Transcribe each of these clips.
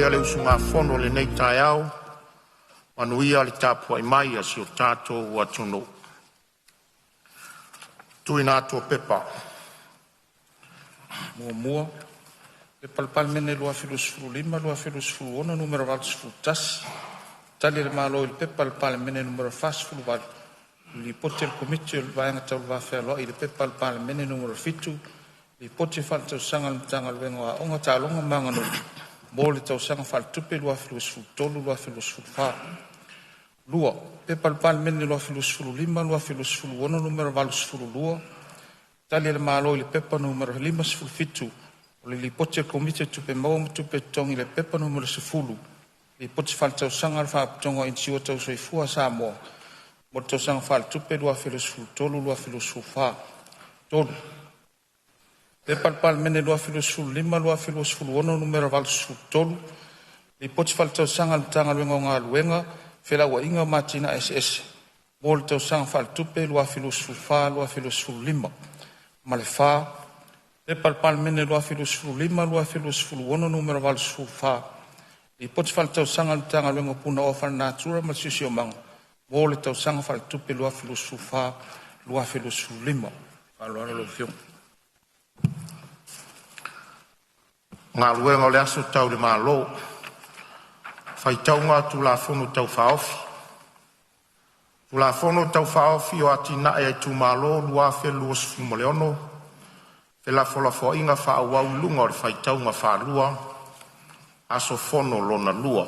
Manuia le usugafono i lenei taeao, manuia le tapuai mai a si o tatou atunuu. 1. P.P.2025/2026 Nu.81, Tali a le Malo i le Pepa a le Palemene Nu.48, Lipoti a le Komiti o le Vaega Tau le Va Fealoai i le Pepa a le Palemene Nu.7, Lipoti Faaletausaga a le Matagaluega o Aoga, Taaloga ma Aganuu mo le Tausaga Faaletupe 2023/2024. 2. P.P.2025/2026 Nu.82, Tali a le Malo i le Pepa Nu.57, Lipoti a le Komiti o Tupe Maua ma Tupe Totogi i le Pepa Nu.10, Lipoti Faaletausaga a le Faalapotopotoga o Inisiua Tau Soifua a Samoa mo le Tausaga Faaletupe 2023/2024. 3. P.P.2025/2026 Nu.83, Lipoti Faaletausaga a le Matagaluega o Galuega, Felauaiga ma Atinae Eseese mo le Tausaga Faaletupe 2024/2025. Ma le 4. P.P.2025/2026 Nu.84, Lipoti Faaletausaga a le Matagaluega o Punaoa Faalenatura ma le Siosiomaga mo le Tausaga Faaletupe 2024/2025. Faaaloalo lau Afioga. Galuega Tau le Malo, Faitauga o Tulafono Tau Faaofi. Tulafono Tau Faaofi o Atinae a Itumalo 2026, felafolafoaiga faaauau i luga o le faitauga faalua – Aso Lua.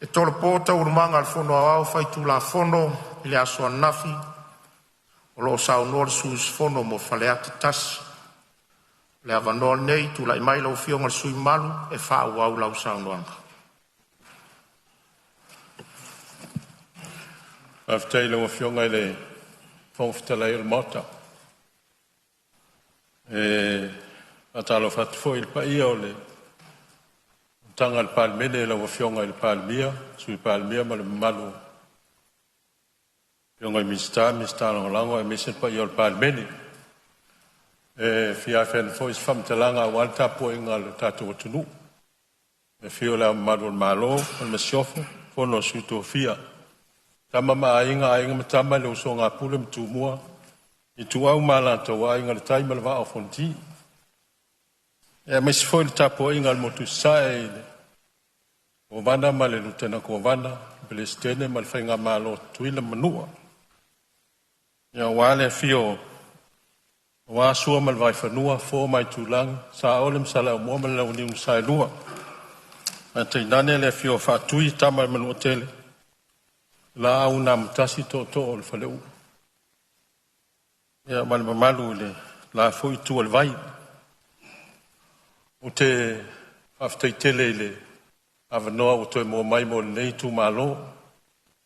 E tolopo Taualumaga a le Fono Aoao Faitulafono i le aso ananafi o lo o saunoa le sui usufono mo Faleata 1. O le avanoa lenei, tulai mai lau Afioga i le sui usufono mamalu e faaauau lau saunoaga. Faafetai i lau Afioga i le Fofoga Fetalai o le Maota. E faatalofa atu foi i le paia o le fonotaga a le Palemene i lau Afioga i le Palemia, Sui Palemia ma le mamalu o Afioga i Minisita, Minisita Lagolago aemaise le paia o le Palemene. E fia afea foi se faamatalaga aua le tapuaiga a le tatou atunuu, i le afio o Le Ao Mamalu o le Malo ma le Masiofo, le Fono a Sui Tofia, Tama ma Aiga, Aiga ma Tama, le Usoga a Pule ma Tumua, Ituau ma Alataua, Aiga i le Tai ma le Vaa o Fonoti. Aemaise foi le tapuaiga a le Motu i Sasae i le Kovana ma le Lutena Kovana, le Peresetene ma le Faigamalo a Tutuila ma Manua. Aua le afio aua Sua ma le Vaifanua, Fofo ma Aitulagi, Saole ma Saleaaumua ma le Launiu na Saelua, ae tainane le afio o Faatui e Tama a le Manuatele, Laau na Amotasi, Tootoo o le Faleuu, ma le mamalu i le la foi itu o le vai. Ou te faafetai tele i le avanoa ua toe maua mai mo lenei itumalo.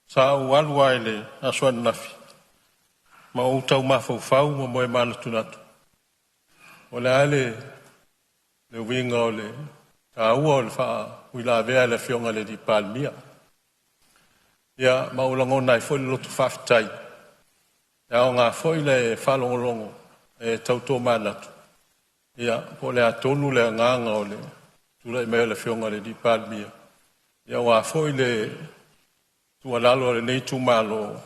Sa ou alu lava i le aso ananafi ma ou tau mafaufau ma moe manatunatu, o le a le uiga o le taua o le faauilavea a le Afioga i le Palemia. Ia, ma ua lagona ai foi le loto faafetai, e aoga foi le faalogologo e tau tomanatu, ia po o le a tonu le agaga o le tulai mai o le Afioga i le Palemia, aua foi le tuualalo a lenei itumalo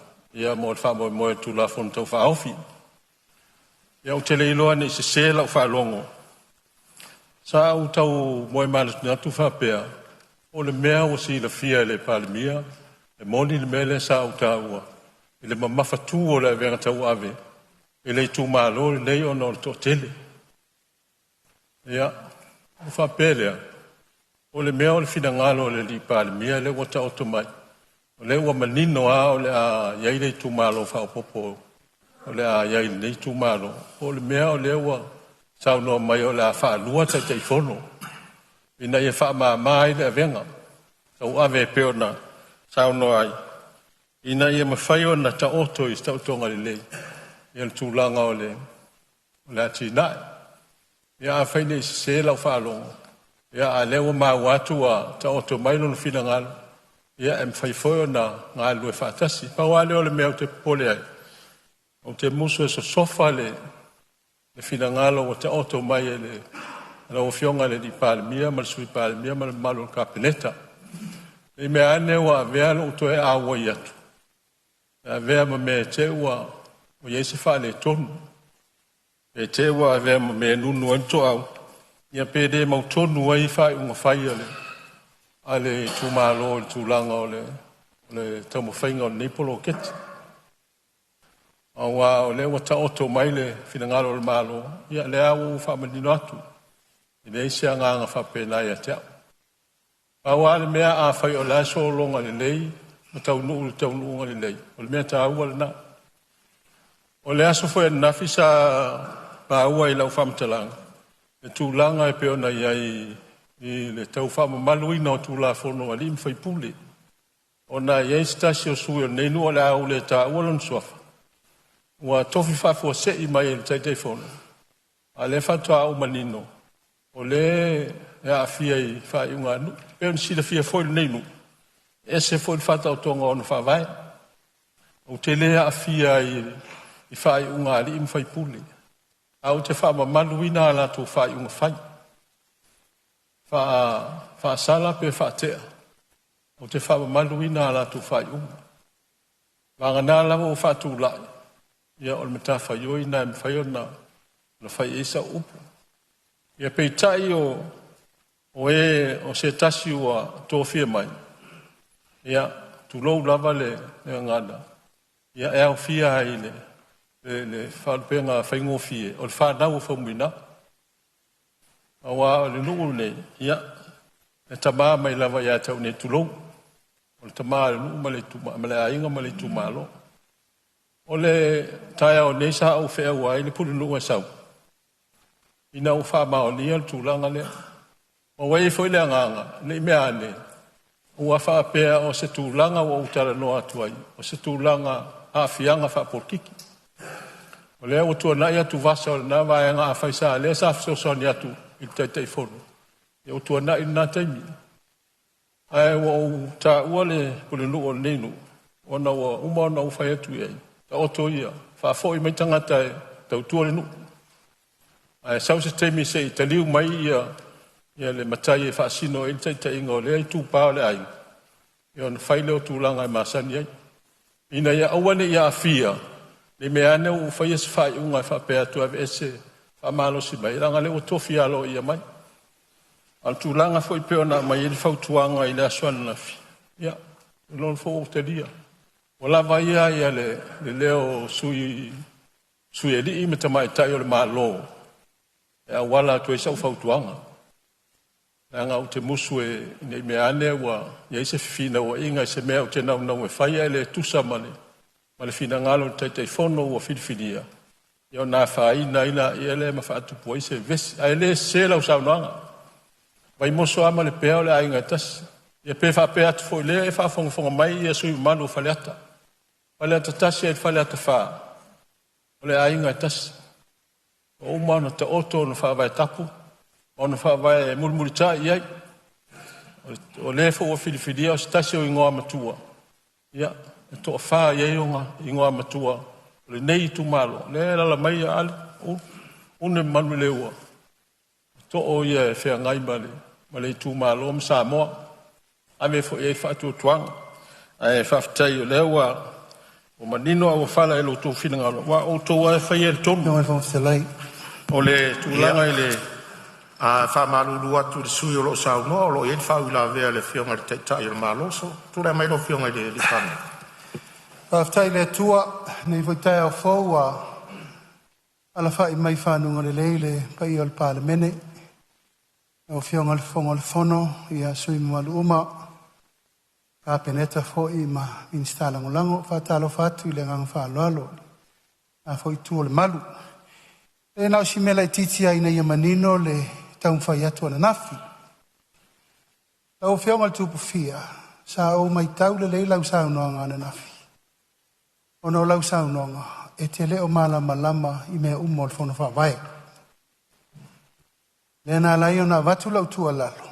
mo le faamoemoe o le Tulafono Tau Faaofi. Ia ou te le iloa ne i sese lau faalogo, sa ou tau moemanatunatu faapea, po o le mea ua silafia e le Palemia, e moni le mea lea sa ou taua i le mamafatu o le avega tauave i le itumalo lenei ona o le toatele. Ia, ona faapea lea, po o le mea o le finagalo o le Palemia lea ua taoto mai, o lea ua manino lava o le a i ai le itumalo faaopoopo o le a i ai i lenei itumalo, po o le mea o lea ua saunoa mai o le a faalua Taitaifono ina ia faamama ai le avega tauave e pei ona saunoa ai, ina ia mafai ona taoto i se taotoga lelei le tulaga o le atinae. Ia afai ne i sese lau faalogo, a o lea ua maua atu ua taoto mai lona finagalo, ia e mafai foi ona galulue faatasi. Pau lava lea o le mea ou te popole ai, ou te musu e sosofa le finagalo ua taoto mai e le lau Afioga i le Palemia ma le Sui Palemia ma le mamalu o le Kapeneta. I mea ane ua avea lou toe auai atu, e avea ma mea e te ua i ai se faaletonu, e te ua avea ma mea e nunu ai le toau, ia pe le mautonu ai faaiuga fai a le itumalo i le tulaga o le taumafaiga o lenei poloketi. Aua o lea ua taoto mai le finagalo o le Malo, ia lea ua faamanino atu, e leai se agaga faapena ia te au. Pau lava le mea, afai o le a sologa lelei ma taunuu i le taunuuga lelei, o le mea taua lena. O le aso foi ananafi sa maua i lau faamatalaga le tulaga e pei ona i ai i le tau faamamaluina o Tulafono a alii ma faipule, ona e i ai se tasi o sui usufono o lenei nuu o le a ou le taua lona suafa, ua tofi faafuasei mai e le Taitaifono, a o lea faatoa ou manino o lea e aafia i faaiuga a nuu. E pei ona silafia foi e lenei nuu, e ese foi le faataotoga o ona faavae. Ou te le aafia ai i faaiuga a alii ma faipule, ae ou te faamamaluina a latou faaiuga fai. Faasala pe faatea, ou te faamamaluina a latou faaiuga. Vagana lava ua faatulai, ia o le matafaioi lena e mafai ona fai i ai sau upu. Ia peitai o e o se tasi ua tofia mai, ia tulou lava le gagana, ia e aofia ai i le faalupega faigofie o le fanau a Faumuina. Aua o le nuu lenei, ia e tama mai lava ia te au nei, tulou, o le tama o le nuu ma le aiga ma le itumalo. O le taeao nei sa ou feaua ai le pulenuu e sau, ina ua faamaonia le tulaga lea. Ma ua i ai foi le agaga, ne i mea ane ua faapea o se tulaga ua ou talanoa atu ai, o se tulaga aafiaga faapolokiki. O lea ua tuanai atuvasa o lena vaega, afai sa lea sa fesoasoani atu i le Taitaifono, ia ua tuanai lena taimi. Ae ua ou taua le pulenuu o lenei nuu, ona ua uma ona ou fai atu i ai, taoto ia, faafoi mai tagata e tautua le nuu. Ae sau se taimi se i taliu mai ia le matai e faasino ai le taitaiga o lea itupa o le aiga, ia ona fai lea o tulaga e masani ai, ina ia aua ne i aafia, ne i mea ane ua faia se faaiuga e faapea atu e aveese faamalosi mai, leaga o lea ua tofi aloaia mai. A o le tulaga foi pei ona aumai ai le fautuaga i le aso ananafi, ia, o lona foi ua ou talia. Ua lava ia le leo o sui alii ma tamaitai o le Malo e auala atu ai sau fautuaga, leaga ou te musu ne i mea ane ua i ai se fefinauaiga i se mea ou te naunau e fai ae le tusa ma le finagalo o le Taitaifono ua filifilia, ia ona afaina ai laia lea ma faatupu ai se vevesi. Ae le sese lau saunoaga, Vaimoso lava ma Lepea o le aiga e tasi. Ia pe faapea atu foi lea e faafogafoga mai ia sui usufono mamalu o Faleata, Faleata 1 agai i le Faleata 4, o le aiga e tasi. Ua uma ona taoto ona faavae tapu, ona faavae e mulimulitai i ai. O le foi ua filifilia o se tasi o igoamatua, ia e toafa i ai ona igoamatua o lenei itumalo, lea e alaala mai Ale, Une ma Manuleleua, o too ia e feagai ma le itumalo ma Samoa. Ave foi i ai le faatuatuaga. Ae faafetai o lea ua manino auofala i lo outou finagalo, aua o outou lava e faia le tonu. O le tulaga i le A faamalulu atu i le sui usufono o lo o saunoa, o lo o i ai le faauilavea a le Afioga i le Taitai o le Malo. Tulai mai lau Afioga i le Palemia. Faafetai i le Atua i lenei foi taeao fou ua alafai mai i fanuga lelei le paia o le Palemene, lau Afioga i le Fofoga o le Fono, ia sui usufono mamalu uma, Kapeneta foi ma Minisita Lagolago. E faatalofa atu i le agaga faaaloalo i lena foi itu o le malu. E na o si mea laitiiti lava ina ia manino le taumafai atu ananafi. Lau Afioga i le Tupufia, sa ou matau lelei lau saunoaga ananafi, ona o lau saunoaga e te le o malamalama i mea uma o le Fono Faavae. Lea na ala ai ona avatu lau tuualalo,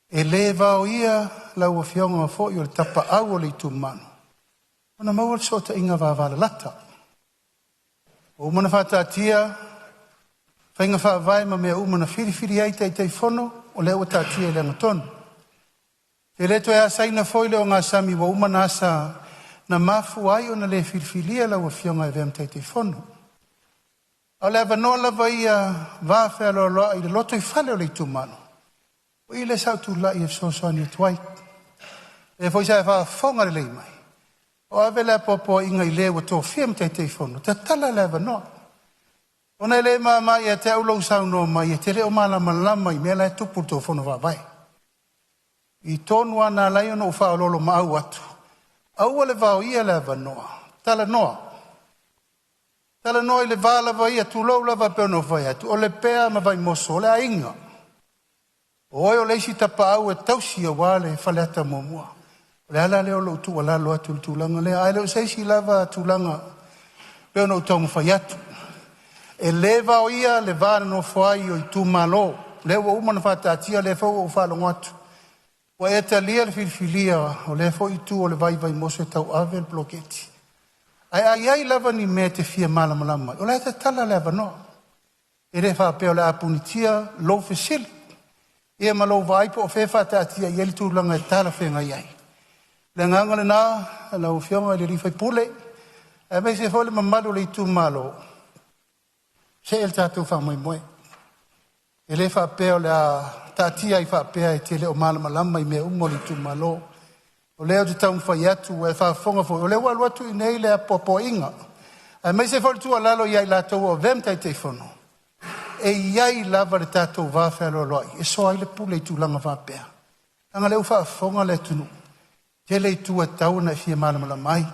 e le vaoia lau Afioga foi o le tapaau o le itumalo, ona maua le fesootaiga vavalalata. Ua uma ona faataatia Faiga faavae ma mea uma na filifili ai Taitaifono o lea ua taatia i le agatonu. E le toe asaina foi le ogasami ua uma ona asa na mafua ai ona le filifilia lau Afioga e avea ma Taitaifono. A o le avanoa lava ia vafealoaloai i le lotoifale o le itumalo, o i lea sa ou tulai e fesoasoani atu ai. O lea foi sa e faafofoga lelei mai, o ave le apoapoaiga i le ua tofia ma Taitaifono, tatala le avanoa. Ona e le mama ia te au lou saunoa mai e te le o malamalama i mea la e tupu i le tou fono faavae. I tonu lava na ala ai ona ou faaoloolomaau atu, aua le vaoia le avanoa, talanoa. Talanoa i le va lava ia, tulou lava e pei ona ou fai atu, o Lepea ma Vaimoso o le aiga. O oe o le isi tapaau e tausi aua le Faleata 1. O le ala lea o lou tuualalo atu i le tulaga lea, ae le o se isi lava tulaga e pei ona ou taumafai atu. E le vaoia le va nonofo ai o itumalo, o lea ua uma ona faataatia, o lea foi ua ou faalogo atu ua e talia le filifilia o lea foi itu o le vai i Vaimoso e tauave le poloketi. Ae a i ai lava ni mea e te fia malamalama ai, o la e tatala le avanoa. E le faapea o le a punitia lou fesili ia ma lou vaai po o fea e faataatia i ai le tulaga e talafeagai ai. O le agaga lena lau Afioga i le sui usufono, aemaise foi le mamalu o le itumalo, see le tatou faamoemoe. E le faapea o le a taatia ai faapea e te le o malamalama i mea uma o le itumalo. O lea ou te taumafai atu, ua e faafofoga foi, o lea ua alu atu i inei le apoapoaiga, aemaise foi le tuualalo ia i latou ua avea ma Taitaifono, e i ai lava le tatou vafealoaloai e soa ai le pule i tulaga faapea, leaga o lea ua faafofoga le atunuu, e tele itu e tatau ona e fia malamalama ai.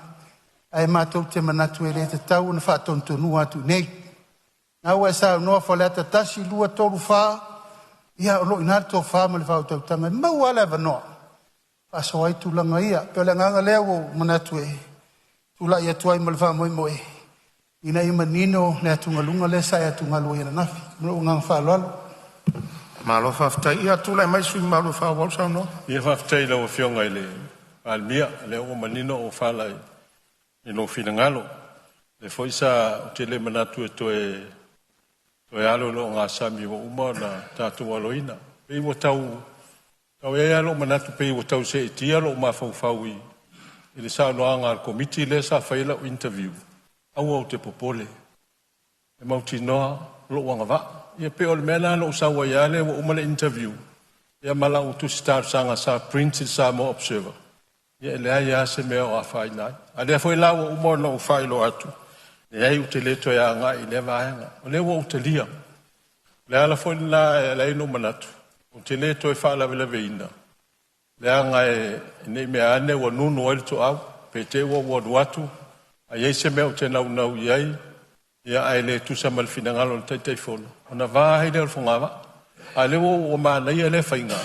Ae matou te manatu e le tatau ona faatonutonuina atu i inei. O lena ua e saunoa Faleata 1, 2, 3, 4, ia o lo o i ina le tofa ma le faautautaga e maua lava le avanoa e faasoa ai tulaga ia. E pei o le agaga lea ua ou manatu e tulai atu ai ma le faamoemoe ina ia manino le atugaluga lea sa e atugalu ai ananafi. Ma lou agaga faaaloalo. Malo faafetai. Ia tulai mai le sui usufono mamalu e faaauau le saunoaga. Ia faafetai i lau Afioga i le Palemia, o lea ua manino auofala i lou finagalo. O lea foi sa ou te le manatu e toe alo i le ogasami ua uma ona tatou aloina. E pei ua tau i ai lava lou manatu pei ua tau seetia lou mafaufau i le saunoaga a le Komiti lea sa fai ai lau interview, aua ou te popole, e mautinoa lou agavaa. Ia pei o le mea lena na ou sau ai lava lea ua uma le interview ia ma lau tusi talosaga sa print i le Samoa Observer, ia e leai lava se mea o afaina ai. A o lea foi la ua uma ona ou faailoa atu, leai ou te le toe agai i lea vaega, o lea ua ou talia. O le ala foi lena e ala ai ona ou manatu, ou te le toe faalavelaveina, leaga ne i mea ane ua nunu ai le toau, pe te i ua ou alu atu ae i ai se mea ou te naunau i ai, ia ae le tusa ma le finagalo o le Taitaifono, ona va ai lea o le fogavaa. A o lea ua manaia lea faiga,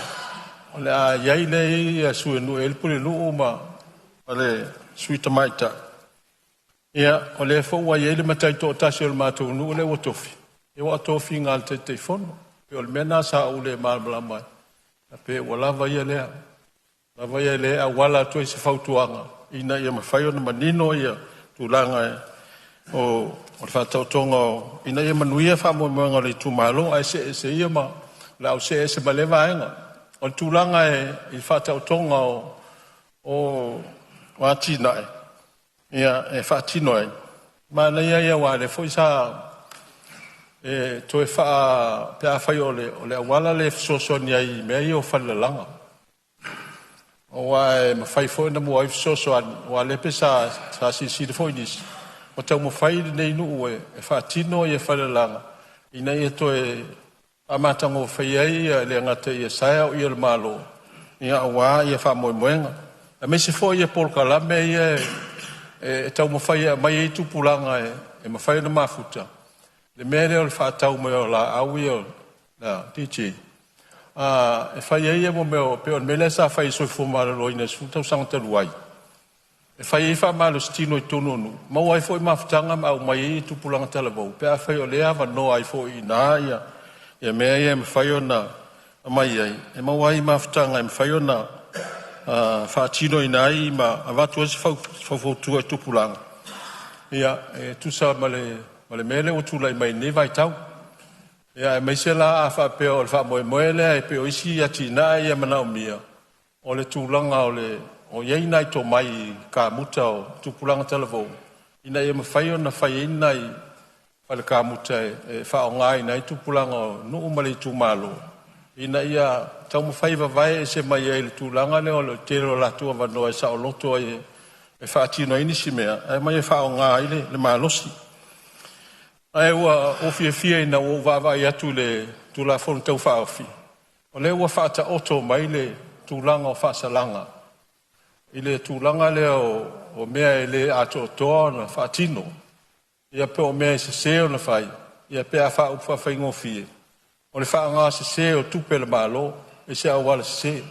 o le a i ai lea e i ai sui o nuu e i ai le pulenuu ma le sui tamaitai. Ia, o lea foi ua i ai le matai toatasi o le matou nuu lea ua tofi, ia aua o tofiga a le Taitaifono. Pei o le mea lena sa ou le malamalama ai, pe ua lava ia lea, lava ia lea e auala atu ai se fautuaga ina ia mafai ona manino ia tulaga o le faataotoga o, ina ia manuia faamoemoega o le itumalo, ae see ese ia ma, o le a ou see ese ma lea vaega. O le tulaga i le faataotoga o atinae ia, e faatino ai, manaia ia aua o lea foi sa e toe faa, pe afai o le auala lea e fesoasoani ai i mea ia o falelalaga, aua e mafai foi ona maua ai fesoasoani, aua o lea pei sa silasila foi nisi, ua taumafai lenei nuu e faatino falelalaga ina ia toe faamatagofie ai, e le gata i sae a o i o le Malo aua faamoemoega, aemaise foi polokalame ia e taumafai e aumai ai tupulaga e mafai ona mafuta. Le mea lea o le faatau mai o laau ia DJ e fai ai mea o, pei o le mea lea sa fai e le Soifua Maloloina i le 10 tausaga talu ai, e fai ai faamalositino i totonu o nuu, maua ai foi mafutaga ma aumai ai tupulaga talavou pe afai o lea e avanoa ai foi i ina ia mea ia e mafai ona aumai ai, e maua ai mafutaga e mafai ona faatinoina ai ma avatu ai se faufautua i tupulaga, ia, e tusa ma le mea lea ua tulai mai i lenei vaitau. Ia aemaise la a faapea o le faamoemoe lea e pei o isi atinae ia manaomia, o le tulaga o i ai nai tomai i kamuta o tupulaga talavou, ina ia mafai ona fai ai ni nai fale kamuta e faaaogaina ai tupulaga o nuu ma le itumalo, ina ia taumafai e vavae ese mai ai i le tulaga lea o le tele o latou avanoa e saoloto ai e faatino ai nisi mea, ae omai e faaaoga ai le malosi. Ae ua ou fiafia ina ua ou vaavaai atu i le Tulafono Tau Faaofi, o lea ua faataoto mai le tulaga o faasalaga i le tulaga lea o mea e le atoatoa ona faatino, ia po o mea e sese ona fai, ia pe a faaupu faafaigofie, o le faaaoga sese o tupe a le Malo i se auala sese.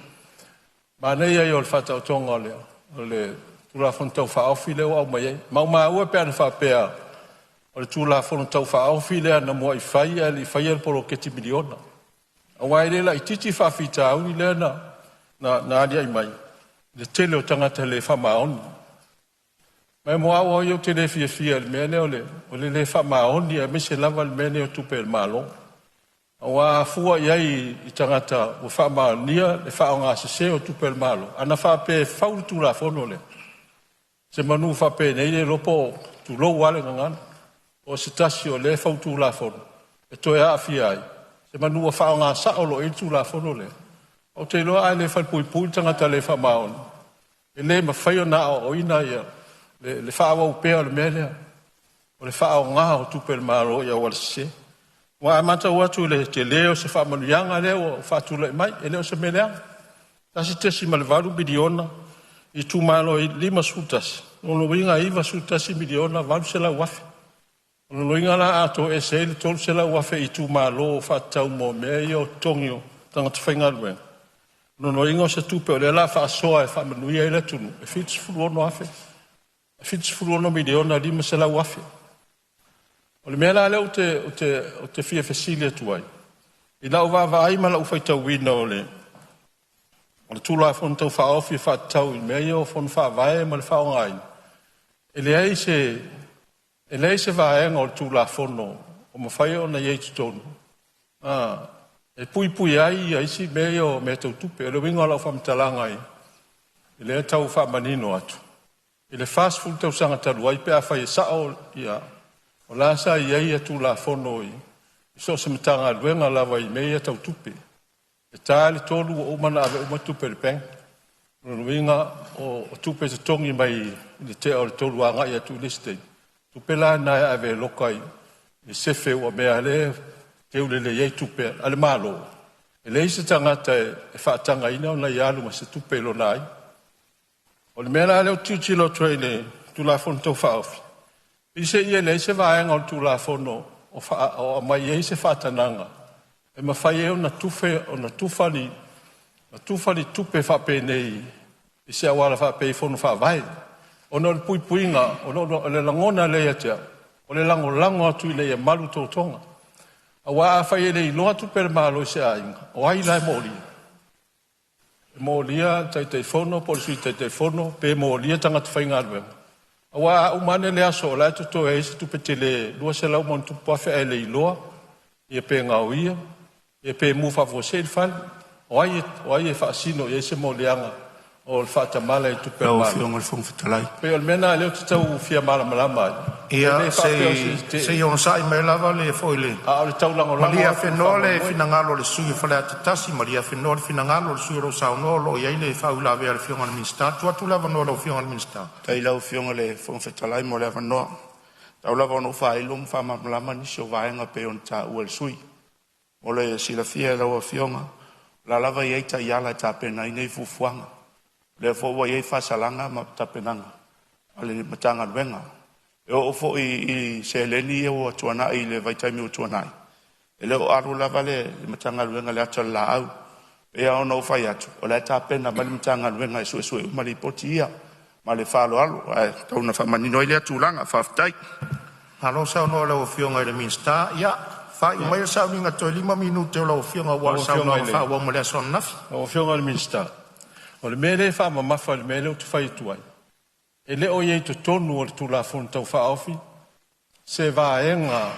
Manaia ia o le faataotoga o le Tulafono Tau Faaofi lea ua aumai ai. Maumau e pe ana faapea o le Tulafono Tau Faaofi lea na muai fai ae le i faia le poloketi miliona, aua e le laitiiti faafitauli lea na aliae mai i le tele o tagata le faamaoni. Ma mo au lava ia ou te le fiafia i le mea lea o le le faamaoni, aemaise lava le mea lenei o tupe a le Malo. Aua a fua i ai i tagata ua faamaonia le faaaoga sese o tupe a le Malo, ana faapea e fau le Tulafono lea, semanu faapenei le iloa po o, tulou lava le gagana, o se tasi o lea e fau Tulafono e toe aafia ai, semanu ua faaaoga sao loa i ai le Tulafono lea. Ou te iloa a le falepuipui le tagata le faamaoni, e le mafai ona aoaoina le faaauau pea o le mea lea, o le faaaoga o tupe a le Malo i auala sese. Aua a matau atu i le tele o se faamanuiaga lea ua faatulai mai, e le o se mea leaga. $1.8 miliona i itumalo e 51, o lona uiga e $91.8 miliona. O lona uiga la a toese ai le $300,000 i itumalo faatatau mo mea ia o totogi o tagata faigaluega, o lona uiga o se tupe o lea o le a faasoa e faamanuia ai le atunuu, e $76,500,000. O le mea la lea ou te fia fesili atu ai, i lau vaavaai ma lau faitauina o le Tulafono Tau Faaofi e faatatau i mea ia o Fono Faavae ma le faaaogaina, e leai se vaega o le Tulafono o mafai ona i ai i totonu e puipuia ai isi mea ia o mea tau tupe. O le uiga o lau faamatalaga i lea tau faamanino atu, i le 40 tausaga talu ai pe afai e sao ia, o la sa i ai Tulafono i so o se Matagaluega lava i mea ia tau tupe. E ta le 3 ua uma ona ave uma tupe i le bank. O lona uiga o tupe totogi mai i le tea o le 3 agai atu i le isi taimi, tupe la na e ave e loka i sefe ua mea lea e teu lelei ai tupe a le Malo. E leai se tagata e faatagaina ona ia alu ma se tupe i lona aiga. O le mea la lea ou te tilotilo atu ai i le Tulafono Tau Faaofi, peiseai e leai se vaega o le Tulafono o aumai ai se faatagaga e mafai ai ona tufa ni tupe faapenei i se auala faapea i Fono Faavae, ona o le puipuiga. O le lagona lea ia te au, o le lagolago atu ina ia malu totoga. Aua afai e le iloa tupe a le Malo i se aiga, o ai la e molia? E molia le Taitaifono po o le Sui Taitaifono pe molia tagata faigaluega? Aua a uma ane le aso o la e totoe ai se tupe tele $200+ ae le iloa ia pe gaoia, ia pe mu faafuasei le fale. O ai e faasino i ai se moliaga o le faatamala i tupe a le Lau Malo? Afioga i le Fofoga Fetalai. Pei o le mea lena o lea ou te tau fia malamalama ai. E Ia, le faapea o se se i onosai mai lava le foi le a o le taulagolago Malie atu i le afenoa le faamoemoe. finagalo o le sui usufono o Faleata 1, malie afenoa le finagalo o le sui usufono o lo o saunoa o lo o i ai le faauilavea a le Afioga i le Minisita. Tuu atu le avanoa i lau Afioga i le Minisita. Faafetai i lau Afioga i le Fofoga Fetalai mo le avanoa. Tau lava ona ou faailo ma faamalamalama nisi o vaega e pei ona taua e le sui usufono. Mo le silafia e lau Afioga, o la lava e i ai taiala e tapena ai nei fuafuaga. O lea foi ua i ai faasalaga ma tapenaga a le Matagaluega. E oo foi i seleni ia ua tuanai i le vaitaimi ua tuanai, e le o alu lava le Matagaluega i le ata o le laau. E pei lava ona ou fai atu, o la e tapena mai le Matagaluega e suesue uma lipoti ia. Ma le faaaloalo, ae tau ina faamanino ai lea tulaga. Faafetai. Malo saunoa i lau Afioga i le Minisita. Ia, faaiu maia le sauniga toe 5 minute o lau Afioga aua Lau le Afioga saunoaga i le faaauau mo le aso ananafi. Lau Afioga i le Minisita, o le mea lea e faamamafa i le mea lea ou te fai atu ai, e le o i ai i totonu o le Tulafono Tau Faaofi se vaega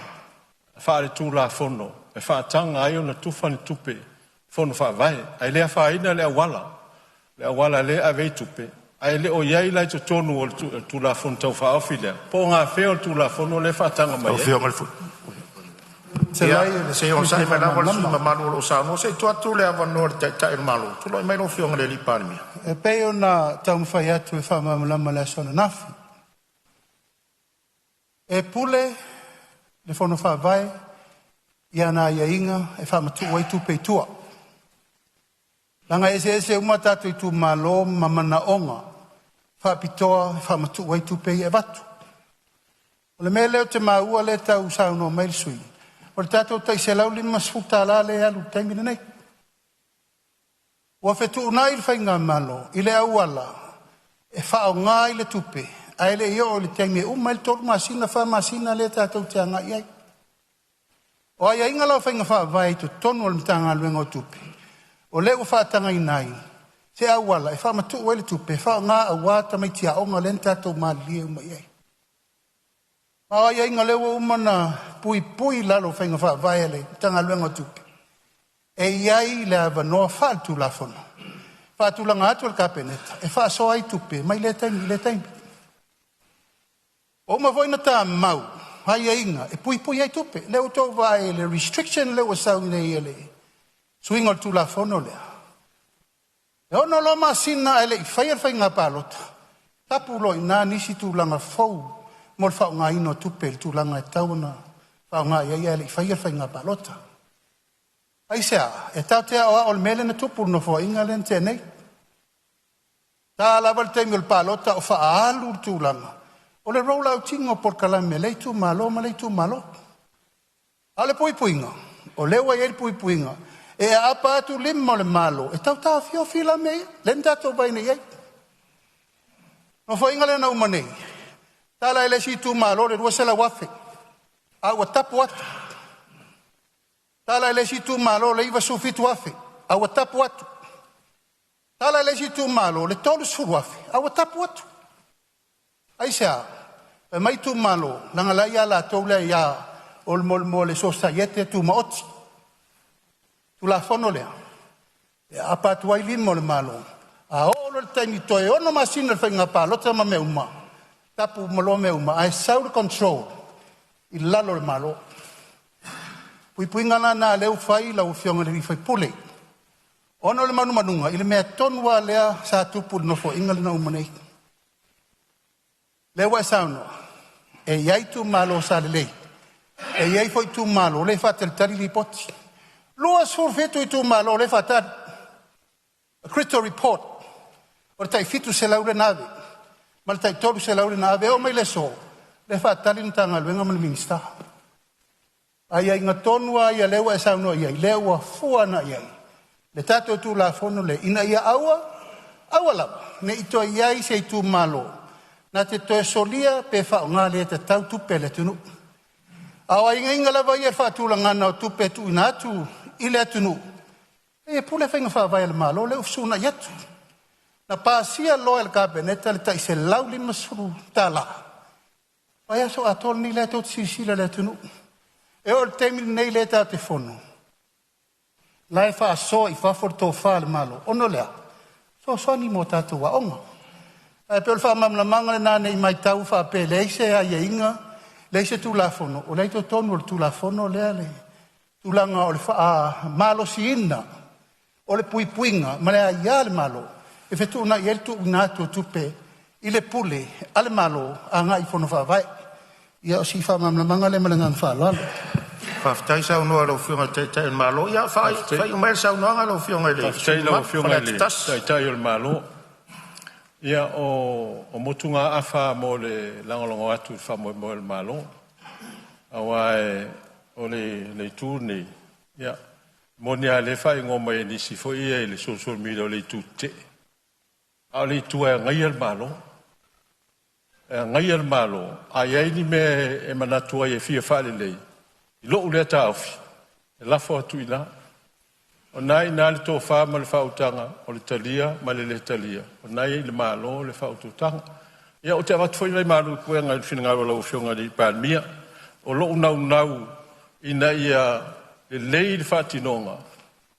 faaletulafono e faataga ai ona tufa ni tupe Fono Faavae, ae le afaina le auala, le auala lea e ave ai tupe, ae le o i ai la i totonu o le Tulafono Tau Faaofi lea, po o gafea o le Tulafono lea e faataga mai ai. Se i onosai mai lava le sui usufono mamalu o lo o saunoa, se i tuu atu le avanoa i le Taitai o le Malo. Tulai mai lau Afioga i le Palemia. E pei ona taumafai atu e faamalamalama i le aso ananafi, e pule le Fono Faavae i ana aiaiga e faamatuu ai tupe i tua. Leaga e eseese uma tatou itumalo ma manaoga faapitoa e faamatuu ai tupe ia e avatu. O le mea lea ou te maua lea e tau saunoa mai le sui usufono, o le tatou tai $150 lea e alu i le taimi lenei. Ua fetuunai le faigamalo i le auala e faaaoga ai le tupe ae le i oo i le taimi e uma ai le 3 masina, 4 masina lea tatou te agai i ai. O aiaiga la o faiga faavae i totonu o le Matagaluega o Tupe, o lea ua faatagaina ai se auala e faamatuu ai le tupe e faaaoga aua tamaiti aoga lea na tatou malilie uma i ai. Ma o aiaiga lea ua uma ona puipui i lalo o faiga faavae a le Matagaluega o Tupe, e i ai le avanoa faaletulafono e faatulaga atu e le Kapeneta e faasoa ai tupe mai lea taimi i lea taimi. Ua uma foi ona tamau aiaiga e puipui ai tupe. Lea ua outou vaai i le restriction lea ua sau nei e le suiga o le Tulafono lea, e 6 loa masina ae le i faia le faiga palota, tapu loa i ina nisi tulaga fou mo le faaaogaina o tupe i le tulaga e tatau ona faaaoga i ai ae le i faia le faiga palota. Aisea? E tatou te aoao i le mea lea na tupu i le Nofoaiga lea na tea nei. Ta lava le taimi o le palota o faaalu le tulaga o le roll out ina o polokalame a lea itumalo ma lea itumalo. A o le puipuiga, o lea ua i ai le puipuiga, e aapa atu lima o le Malo e tau taofiofi la mea ia, lea na tatou vaai nei i ai. Nofoaiga lea na uma nei, tala i le isi itumalo le 200,000, a ua tapu atu. Tala i le isi itumalo le 97,000, a ua tapu atu. Tala i le isi itumalo le 30,000, a ua tapu atu. Aisea? Fai mai itumalo, leaga la e ia latou le aia o le mo le sosiaiete tumaoti. Tulafono lea, e aapa atu ai lima o le Malo, a oo loa i le taimi toe 6 masina i le faiga palota ma mea uma, tapu uma loa mea uma, ae sau le control i lalo o le Malo. Puipuiga la na lea ua fai lau Afioga i le sui usufono, ona o le manumanuga i le mea tonu lava lea sa tupu i le Nofoaiga lea na uma nei. Lea ua e saunoa, e i ai itumalo sa lelei, e i ai foi itumalo lea e faatalitali lipoti. 27 itumalo lea e faatali. A critical report o le tai 700 lea na ave ma le tai 300 lea na ave. E oo mai le aso, lea e faatali le Matagaluega ma le Minisita. Aiaiga tonu lava ia lea ua e saunoa i ai, lea ua fua agai i ai le tatou Tulafono lea, ina ia aua, aua lava ne i toe i ai se itumalo na te toe solia pe faaaoga le tatau tupe a le atunuu. A o aiaiga lava ia i le faatulagaga o tupe e tuuina atu i le atunuu, e pule faiga faavae a le Malo lea ua fesunai atu. Na pasia loa e le Kapeneta le tai $150, vaiaso atoa lenei lea tou te silasila i le atunuu. E oo i le taimi lenei lea tatou te fono, la e faasoa i fafo le tofa a le Malo, ona o le a? Fesoasoani mo tatou aoga. Ae pei o le faamalamalamaga lena ne i matau faapea e leai se aiaiga, leai se Tulafono, o lea e i totonu o le Tulafono lea le tulaga o le faamalosiina o le puipuiga ma le aia a le Malo e fetuunai ai le tuuina atu o tupe i le pule a le Malo agai i Fono Faavae. Ia o si faamalamalamaga lea ma le agaga faaaloalo. Faafetai saunoa i lau Afioga i le Taitai o le Malo. Ia faaiu maia le saunoaga lau Afioga i le Faafetai sui i lau usufono mamalu Afioga i Faleata le 1. Taitai o le Malo. Ia, o motugaafa mo le lagolago atu i le faamoemoe o le Malo, aua o le itu lenei, ia, e moni lava o lea e faaigoa mai e nisi foi ia i le social media o le itu tetee, a o le itu e agaia le Malo. E agaia le Malo, a i ai ni mea e manatu ai e fia faalelei, i lou lea taofi, e lafo atu i ina. O lena e i ina le tofa ma le faautaga o le talia ma le le talia, o lena e i le Malo le faautautaga. Ia, ou te avatu foi nai malu i puega i le finagalo o lau Afioga i le Palemia. O lou naunau ina ia lelei le faatinoga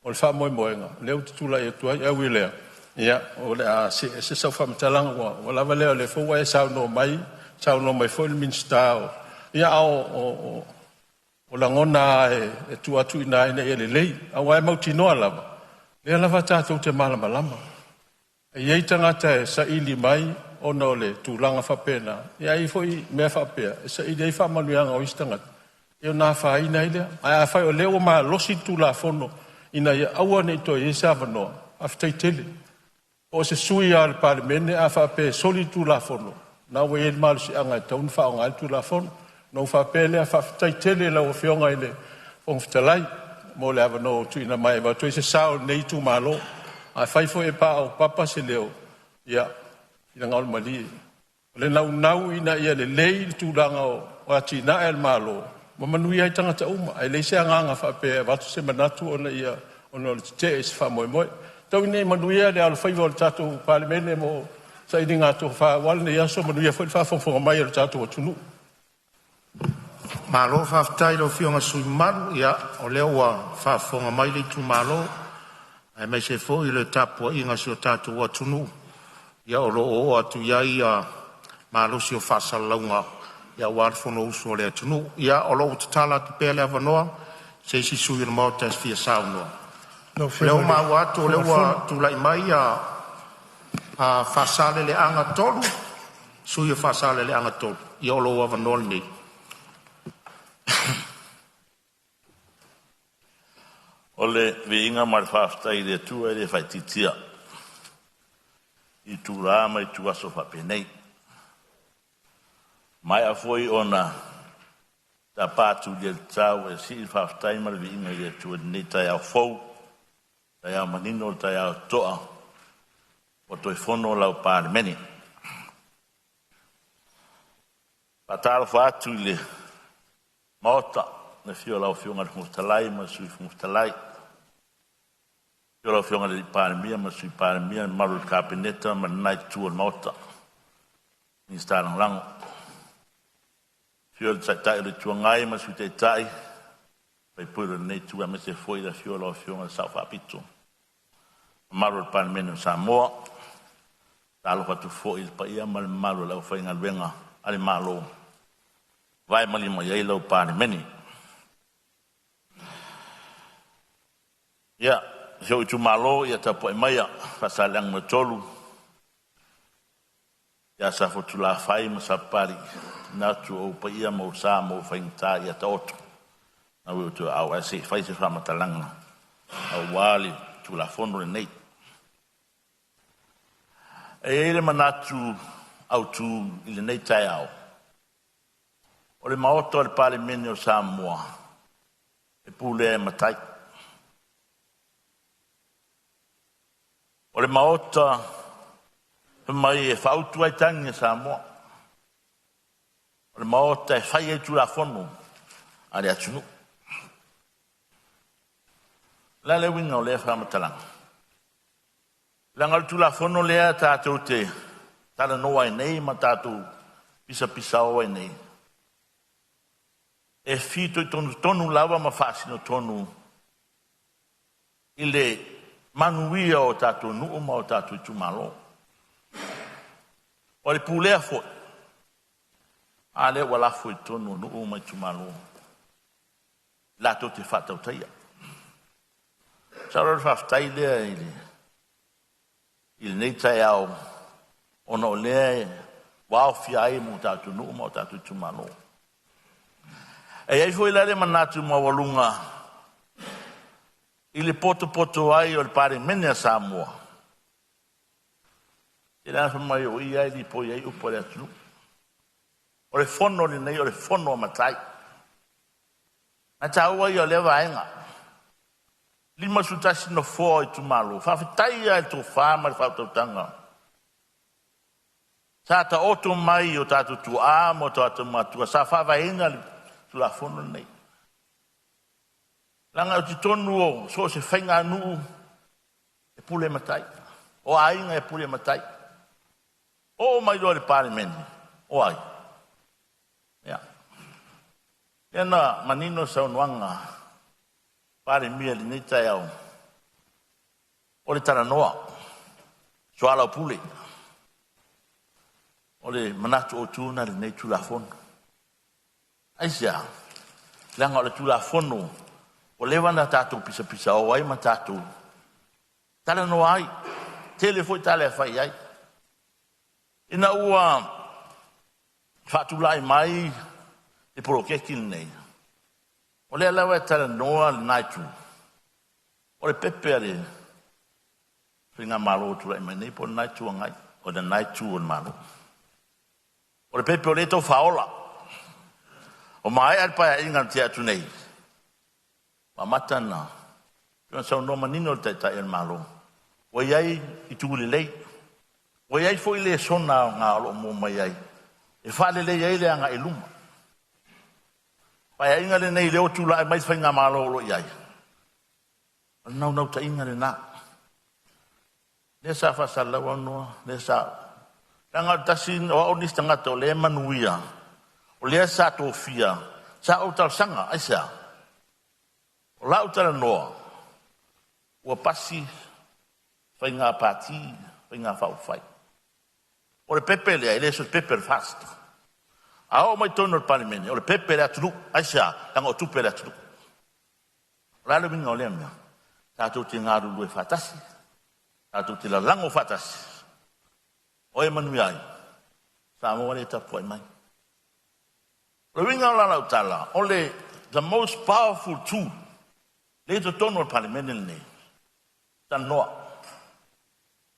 o le faamoemoega lea ou te tulai atu ai. Ae ui i lea, ia o le a see ese sau faamatalaga ua lava lea, o lea foi ua e saunoa mai, saunoa mai foi le Minisita o… Ia, a o lagona lava e tuu atu i ina ina ia lelei, aua e mautinoa lava o lea lava tatou te malamalama. E i ai tagata e saili mai ona o le tulaga faapena, ae i ai foi mea faapea e saili ai faamanuiaga o isi tagata, ia ona afaina ai lea. Ae afai o lea ua malosi le Tulafono ina ia aua ne i toe i ai se avanoa, faafetai tele. Po o se sui usufono lava o le Palemene a faapea e soli le Tulafono, o lena ua i ai le malosiaga e tatau ona faaaoga ai le Tulafono. Ona ou faapea lea, faafetai tele i lau Afioga i le Fofoga Fetalai mo le avanoa ua tuuina mai e avatu ai se sao o lenei itumalo. Afai foi e paopapa se leo, ia finagalo malie, o le naunau ina ia lelei le tulaga o atinae a le Malo ma manuia ai tagata uma, ae leai se agaga faapea e avatu se manatu ona o le tetee i se faamoemoe. Tau ina ia manuia le alofaiva o le tatou Palemene mo sailiga tofa aua lenei aso, manuia foi le faafogafoga mai a lo tatou atunuu. Malo faafetai i lau Afioga i le sui usufono mamalu, o lea ua faafofoga mai le itumalo aemaise foi le tapuaiga a si o tatou atunuu, o lo o oo atu i ai malosi o faasalalauga aua le fonousu a le atunuu. Ia o lo o tatala atu pea le avanoa mo se isi sui usufono o le Maota e fia saunoa. Lau O lea Afioga ua i le maua atu o lea Fofoga ua Fetalai. tulai mai Faasaleleaga 3, le sui usufono o Faasaleleaga 3, ia o lou avanoa lenei. O le viiga ma le faafetai i le Atua e le faaitiitia i itula ma ituaso faapenei. Ua maea foi ona tapa tuli e le tau e sii le faafetai ma le viiga i le Atua i lenei taeao fou, taeao manino, o le taeao totoa ua toe fono lau Palemene. E faatalofa atu i le Maota i le afio o lau Afioga i le Fofoga Fetalai ma le Sui Fofoga Fetalai, afio lau Afioga i le Palemia ma le Sui Palemia, le mamalu i le Kapeneta ma lena itu o le Maota, Minisita Lagolago. Afio le Taitai o le Itu Agai ma le Sui Taitai, sui usufono o lenei itu aemaise foi le afio o lau Afioga i le Sao Faapito, mamalu o le Palemene o Samoa. Talofa atu foi i le paia ma le mamalu o le aufaigaluega a le Malo o vae ma lima i ai lau Palemene. Ia, si ou itumalo, ia tapuai maia Faasaleleaga 3 ia Safotulafai ma Sapapalii, manatu o ou paia ma ou sa ma ou faiga ia taoto na ua outou aao ae se i fai se faamatalaga aua le Tulafono lenei. E i ai le manatu autu i lenei taeao, o le Maota o le Palemene o Samoa, e pulea e matai. O le Maota fai mai e faautu ai tagi a Samoa. O le Maota e fai ai Tulafono a le atunuu. O le a le uiga o lea faamatalaga? Leaga o le Tulafono lea tatou te talanoa ai nei ma tatou pisapisao ai nei, e fitoitonu lava ma faasino tonu i le manuia o tatou nuu ma o tatou itumalo. O le pulea foi, a lea ua lafo i totonu o nuu ma itumalo latou te faatautaia. Sau la le faafetai lea i lenei taeao, ona o lea ua aofia ai ma o tatou nuu ma o tatou itumalo. E i ai foi la le manatu maualuga i le potopoto ai o le Palemene a Samoa, e fai mai o i lava e lipoi ai upu a le atunuu. O le fono lenei o le fono a matai. Ae taua ia o lea vaega. 51 nofoa o itumalo, faafetai lava i le tofa ma le faautautaga sa taoto mai i o tatou tuaa ma o tatou matua sa faavaeina le Tulafono lenei. Leaga o totonu o so o se faiganuu e pule matai, o aiga e pule matai. Oo mai loa i le Palemene, o ai? Ia, lea na manino le saunoaga Palemia i lenei taeao, o le talanoa, soalaupule, o le manatu autu lena i lenei Tulafono. Aisea? Leaga o le Tulafono ua leva ona tatou pisapisao ai ma tatou talanoa ai, tele foi tala e fai i ai. Ina ua faatulai mai le poloketi lenei, o lea lava e talanoa lena itu, o le pepe a le Faigamalo o tulai mai nei po o lena Itu Agai, o lena Itu o le Malo. O le pepe o lea e tau faaola. O maea le Paeaiga na tea atu nei, ua amata ona saunoa manino le Taitai o le Malo, ua i ai itu lelei, ua i ai foi lesona aoga o lo o maua mai ai e faalelei ai le agai i luma. Paeaiga lenei lea ua tulai mai le Faigamalo o lo o i ai, o le naunautaiga lena. Lea sa faasalalau aunoa, lea sa leaga o le tasi o au nisi tagata o lea e manuia, o lea sa tofia, sa ou talosaga. Aisea? O lau talanoa ua pasi faiga pati, faiga faaupufai. O le pepe lea e le o se pepe o le FAST. A oo mai totonu o le Palemene, o le pepe a le atunuu. Aisea? Leaga o tupe a le atunuu. O le a le uiga o lea mea? Tatou te galulue faatasi, tatou te lalago faatasi. O ai e manuia ai? Samoa lea e tapuai mai. O le uiga o la lau tala, o le the most powerful tool lea i totonu o le Palemene lenei, talanoa,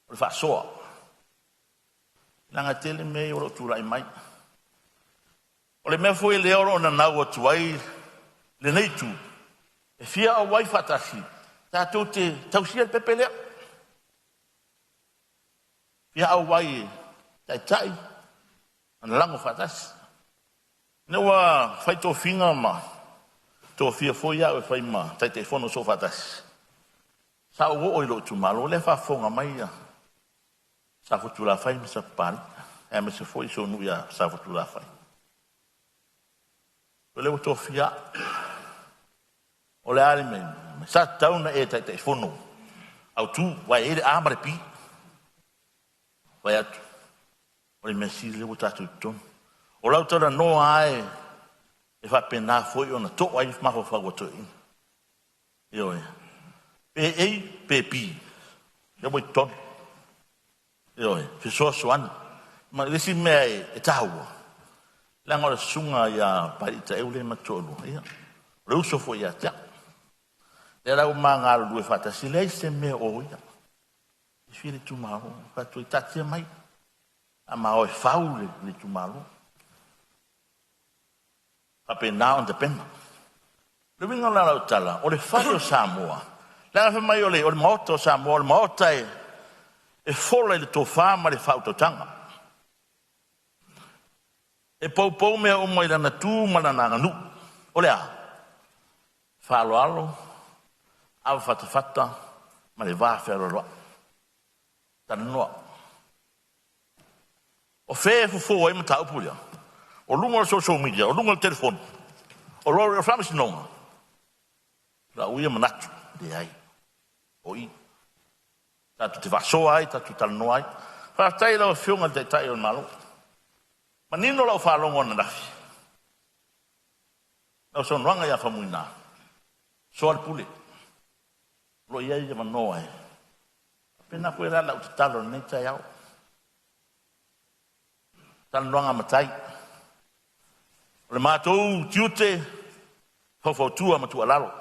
o le faasoa. Leaga e tele mea ia o lo o tulai mai. O le mea foi lea o lo o nanau atu ai lenei itu, e fia auai faatasi, tatou te tausia le pepe lea. Fia auai e taitai ona lago faatasi. Ina ua fai tofiga ma tofia foi au e fai ma Taitaifono Soofaatasi, sa ou oo i lou itumalo, lea e faafofoga mai ia Safotulafai ma Sapapalii, aemaise foi si ou nuu ia Safotulafai. O lea ua tofia au. O le a le mea? Sa tatau ona e Taitaifono autu, aua e i ai le A ma le B. Fai atu, o le mea sili lea ua tatou i totonu. O lau talanoa lava e faapena foi ona to'a ai mafaufau o toeaiina. Ioe. Pe A pe B, lea ua i totonu. Ioe, fesoasoani. Ma le isi mea e taua, leaga o le susuga ia Papalii Taeu lea e ma te toalua, ia, o le uso foi ia te au. Lea la ua ma galulue faatasi, leai se mea o ia. E fia le itumalo, fai atu ai, taatia mai, a ma o e fau le itumalo. Faapena ona tapena. O le uiga o la lau tala, o le fale o Samoa, leaga fai mai o le Maota o Samoa, o le Maota e fola i le tofa ma le faautautaga. E poupou mea uma i lana tu ma lana aganuu. O le a? Faaaloalo, avafatafata ma le va fealoaloai. Talanoa. O fea e fofo ai mataupu ia? O luga o le social media, o luga o le telefoni, o le faamasinoga. Lau ia manatu, leai. O i. Tatou te faasoa ai, tatou talanoa ai. Faafetai i lau Afioga i le Taitai o le Malo. Manino lau faalogo ananafi. Lau saunoaga ia Faumuina, soa le pule. O lo o i ai avanoa e. Faapena foi la lau tatalo i lenei taeao. Talanoaga matai. O le matou tiute, faufautua ma tuualalo.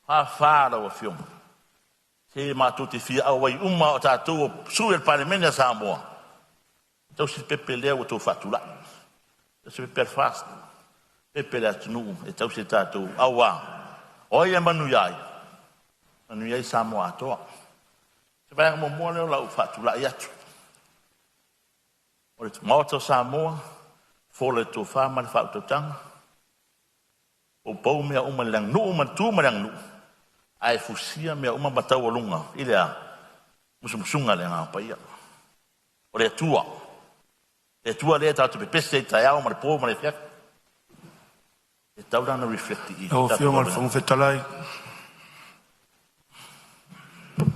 Fā lau Afioga. Se matou te fia auai uma o tatou o sui o le Palemene a Samoa. Tausi le pepe lea ua outou faatulai. Tausi le pepe a le FAST. Pepe le atunuu e tausi e tatou auā. O ai e manuia ai? Manuia ai Samoa atoa. Se vaega muamua lea o lau faatulai atu. O le Maota o Samoa, fola i le tofa ma le faautautaga, poupou mea uma i le aganuu ma le tu ma le aganuu, ae fusia mea uma ma taualuga i le a? Musumusuga a le Agaga Paia. O le Atua. Le Atua lea tatou te pepese ai taeao ma le po ma le afiafi. E tatau la ona reflect i Lau Afioga i le Fofoga Fetalai.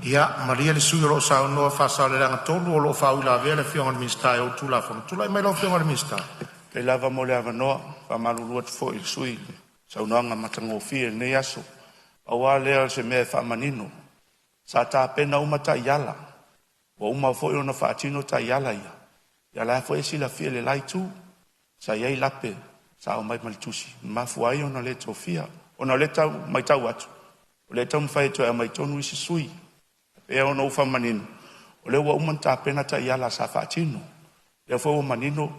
Ia malie le sui usufono o lo o saunoa Faasaleleaga 3, o lo o faauilavea le Afioga i le Minisita e ou le Tulafono. Tulai mai lau Afioga i le Minisita. Faafetai lava mo le avanoa. E faamalulu atu foi i le sui usufono i le saunoaga matagofie i lenei aso. Pau lava lea o se mea e faamanino, sa tapena uma taiala, ua uma foi ona faatino taiala ia, ia la foi e silafia e le la itu, sa i ai lape sa aumai ma le tusi na mafua ai ona le tofia. Ona o lea e tau matau atu, o lea e taumafai e toe aumai tonu isi sui usufono. E pei ona ou faamanino, o lea ua uma ona tapena taiala sa faatino, lea foi ua manino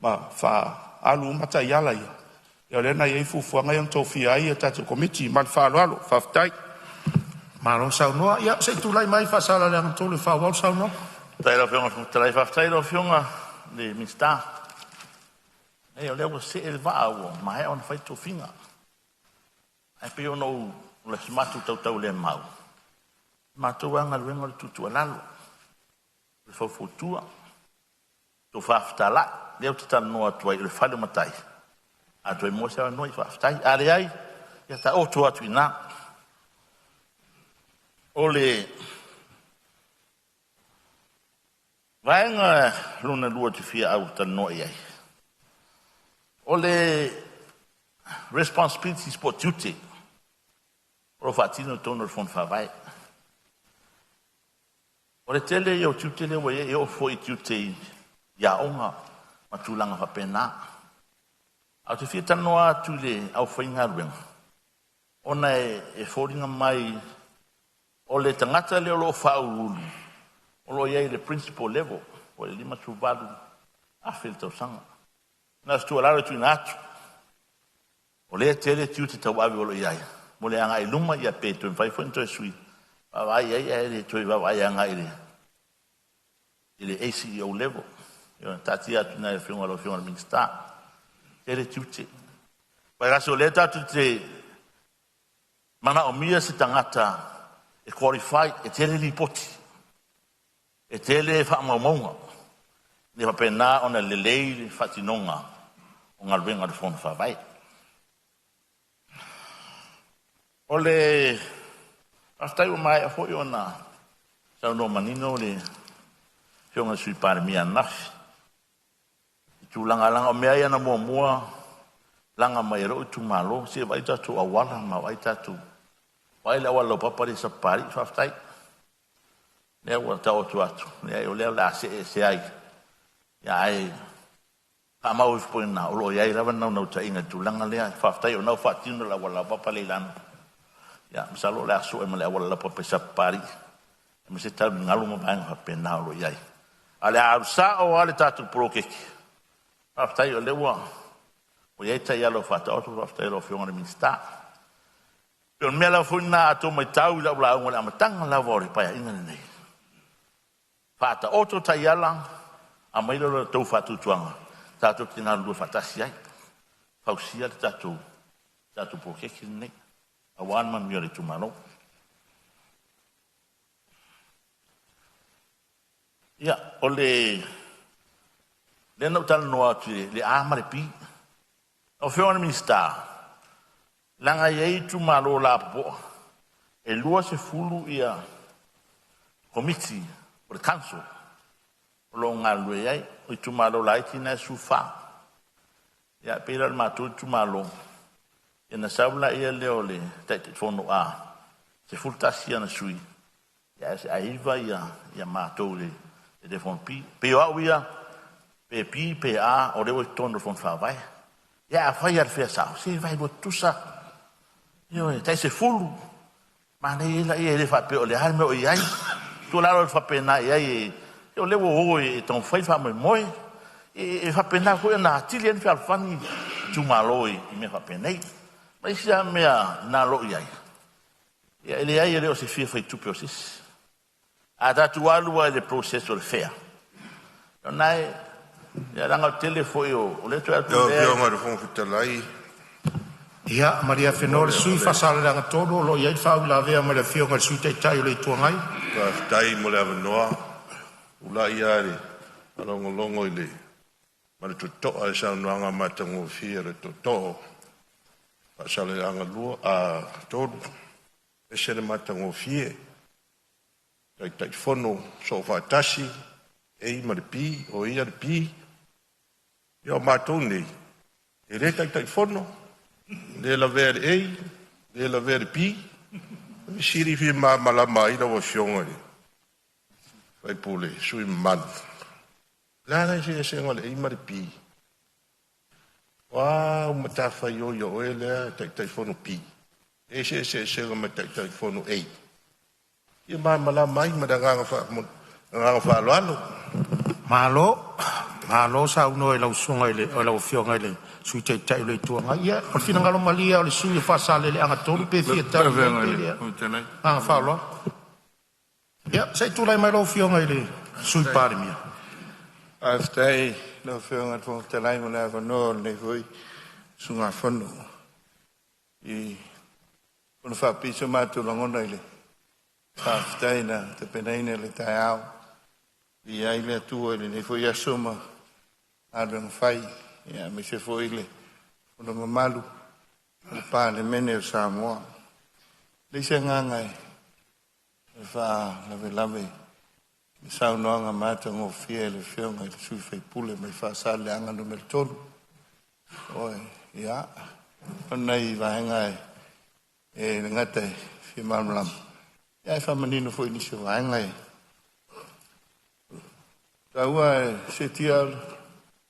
ma faaalu uma taiala ia, ia o lea na i ai fuafuaga ia na tofia ai a tatou Komiti. Ma le faaaloalo, faafetai. Malo saunoa. Ia se i tulai mai Faasaleleaga 3 e faaauau le saunoaga. Faafetai i lau Afioga i le Fofoga Fetalai, faafetai i lau Afioga i le Minisita. Leai, o lea ua see le vaa ua maea ona fai tofiga. Ae pei ona ou, o si matou tautaulemau, o matou lava galuega o le tuutuualalo, o le faufautua, tofa fetalai. Lea ou te talanoa atu ai o le fale o matai, a toe maua se avanoa, faafetai. A leai, ia taoto atu i ina. O le vaega lona lua ou te fia talanoa i ai, o le responsibilities po o tiute o lo o faatino i totonu o le Fono Faavae. O le tele ia o tiute lea ua i ai, e oo foi i tiute i aoga ma tulaga faapena. Ae ou te fia talanoa atu i le aufaigaluega, ona e foliga mai o le tagata lea o lo o faauluulu, o lo o i ai i le principal level, po o le $58,000 i le tausaga. Na o se tuualalo e tuuina atu, o lea e tele tiute tauave o lo o i ai, mo le agai i luma, ia pe toe mafai foi ona toe sui, vaavaai i ai ae le toe vaavaai agai i le ACEO level. Ia taatia atu i ina i le afioga i lau Afioga i le Minisita. Tele tiute. Aua o lea tatou te manaomia se tagata e qualify, e tele lipoti, e tele faamaumauga, ia faapena ona lelei le faatinoga o galuega a le Fono Faavae. O le faafetai ua maea foi ona saunoa manino le Afioga i le Sui Palemia ananafi i tulaga, leaga o mea ia na muamua laga mai e lou itumalo, se i vaai tatou auala ma vaai tatou, vaai le auala laupapa lea i Sapapalii, faafetai. Lea ua taoto atu, leai o lea o le a see ese ai, ae faamau ifo i ina, o lo o i ai lava le naunautaiga i le tulaga lea. Faafetai o lena ua faatino le auala laupapa lea i Lano. Ia, masalo o le a sue ma le auala laupapa i Sapapalii, aemaise taligalu ma vaega faapena o lo o i ai. A o le a alu sao lava le tatou poloketi. Faafetai o lea ua i ai taiala ua faataoto, faafetai i lau Afioga i le Minisita. O le mea lava foi lena a outou matau i lau lauga i le amataga lava o le Paeaiga lenei, faataoto taiala, aumai lea o le tou faatuatuaga tatou te galulue faatasi ai, fausia le tatou poloketi lenei aua le manuia o le itumalo. Ia, o le lea na ou talanoa atu i le A ma le B. Lau Afioga i le Minisita, leaga e i ai itumalo lapopoa, e 20 ia komiti o le council o lo o galulue ai, o itumalo laiti na e 14. Ia, pei la o le matou itumalo, ia na sau lea o le Taitaifono A, 11 ana sui, ae 9 ia matou le Taitaifono B. Pei o au ia, pe B pe A, o lea ua i totonu o le Fono Faavae. Ia afai lava o le fea sao, se vaelua tutusa, ioe, tai 10, manaia ia e le faapea o le a le mea o i ai. Tuualalo atu faapena i ai, o lea ua o e taumafai le faamoemoe, e faapena foi ona atili ai ona fealofani itumalo i mea faapenei. Ma isi lava mea na o lo o i ai, ia e leai e le o se fia faitupe o se isi. A tatou alu lava i le process o le fea, o na e, ia leaga o le tele foi o lea toe atu Lau Afioga i le Fofoga Fetalai. Ia malie afenoa le sui usufono Faasaleleaga 3, o lo o i ai le faauilavea ma le Afioga i le Sui Taitai o le Itu Agai. Faafetai mo le avanoa. Ua tulai lava i le faalogologo i le ma le totoa i le saunoaga matagofie a le Tootoo Faasaleleaga 3, ese le matagofie. Taitaifono Soofaatasi A ma le B, o ia le B. Ia o matou nei, e le Taitaifono, le lavea i le A, le lavea i le B. O le fesili e fia malamalama ai lau Afioga i le sui usufono mamalu, o le a le eseesega o le A ma le B? O a au matafaioi a oe lea e Taitaifono B e i ai se eseesega ma le Taitaifono A? E fia malamalama ai ma le agaga faaaloalo. Malo saunoa i lau Afioga i le Sui Taitai o le Itu Agai. Ia, o le finagalo malie lava o le sui usufono mo Faasaleleaga 3 pe fia tali i ai pe leai. Ma le agaga faaaloalo. Ia, se i tulai mai lau Afioga i le Sui Palemia. Faafetai i lau Afioga i le Fofoga Fetalai mo le avanoa o lenei foi usugafono e fono faapipii so matou lagona i le faafetai na tapenaina i le taeao. Viia ai le Atua i lenei foi aso ma galuega fai, aemaise foi le fono mamalu a le Palemene o Samoa. E leai se agaga e faalavelave i le saunoaga matagofie a le Afioga i le sui usufono mai Faasaleleaga 3. Ioe, ia, o nai vaega e le gata e fia malamalama, ae faamanino foi i nisi o vaega e taua. E seetia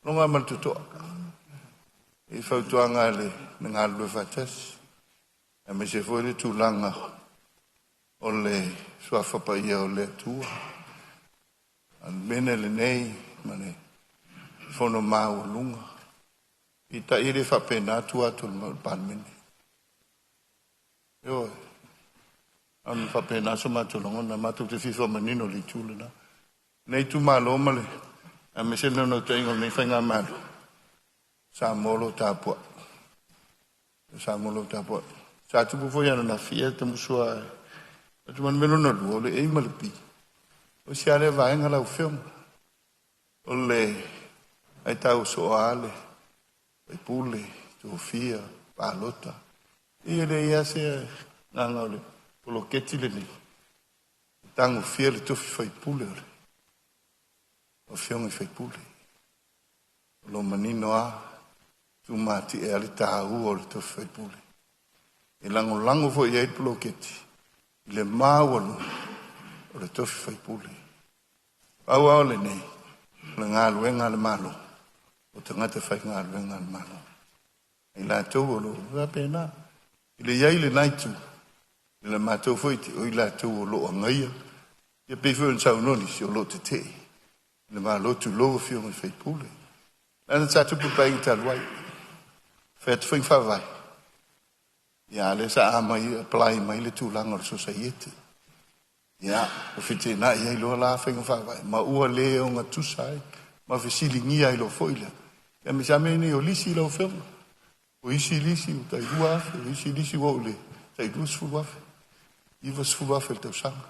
loga ma le totoa i fautuaga a le galulue faatasi, aemaise foi le tulaga o le Suafa Paia o le Atua. A o le mea lenei ma le fono maualuga, peitai e le faapena tua atu o le Palemene. Ioe, ona faapena so matou lagona, matou te fia faamanino i le itu lena. Lenei itumalo ma le aemaise le naunautaiga o lenei faigamalo, Samoa o lo o tapuai. Samoa o lo o tapuai. Sa tupu foi ananafi, ia tamusu a atu ma le mea lona lua, o le A ma le B. O isi lea vaega lau Afioga, o le aitau soo lava le faipule, tofia, palota. Ia e leai lava se agaga o le poloketi lenei, e tagofia le tofi faipule o le afioga i sui usufono. O lo o manino lava, tumatie lava le taua o le tofi faipule. E lagolago foi i ai le poloketi i le maualuga o le tofi faipule. Pau lava o lenei, o le galuega a le Malo, o tagata faigaluega a le Malo. I latou o lo o faapena. I le i ai lena itu, i le matou foi o i latou o lo o agaia, ia pei foi ona saunoa nisi o lo o tetee i le Malo, tulou afioga i sui usufono. Leaga sa tupu i le Paeaiga talu ai, fai atu faiga faavae, ia a o lea sa apply mai le tulaga o le sosaiete. Ia, ua feteenai ai loa la faiga faavae, ma ua le ogatusa ai, ma fesiligia ai loa foi lea. Ia aemaise lava mea nei o lisi lau Afioga. O isi lisi ua tai 2,000, o isi lisi ua oo i le tai 20,000, 90,000 i le tausaga.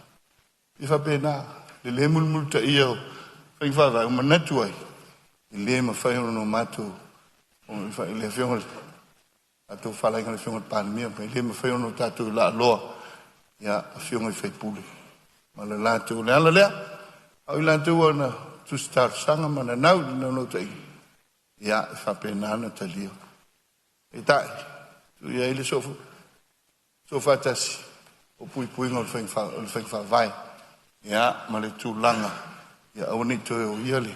E faapena le le mulimulitaia o faiga faavae, ua manatu ai, e le mafai ona matou le Afioga i le tatou faafalaiga le Afioga i le Palemia, e le mafai ona tatou laaloa ia afioga i sui usufono ma le latou le ala lea. A o i latou na tusi talosaga ma nanau i le naunautaiga, ia e faapena ona talia. Peitai, tuu i ai le soofaatasi o puipuiga o le faiga faavae, ia ma le tulaga ia aua ne i toe oia le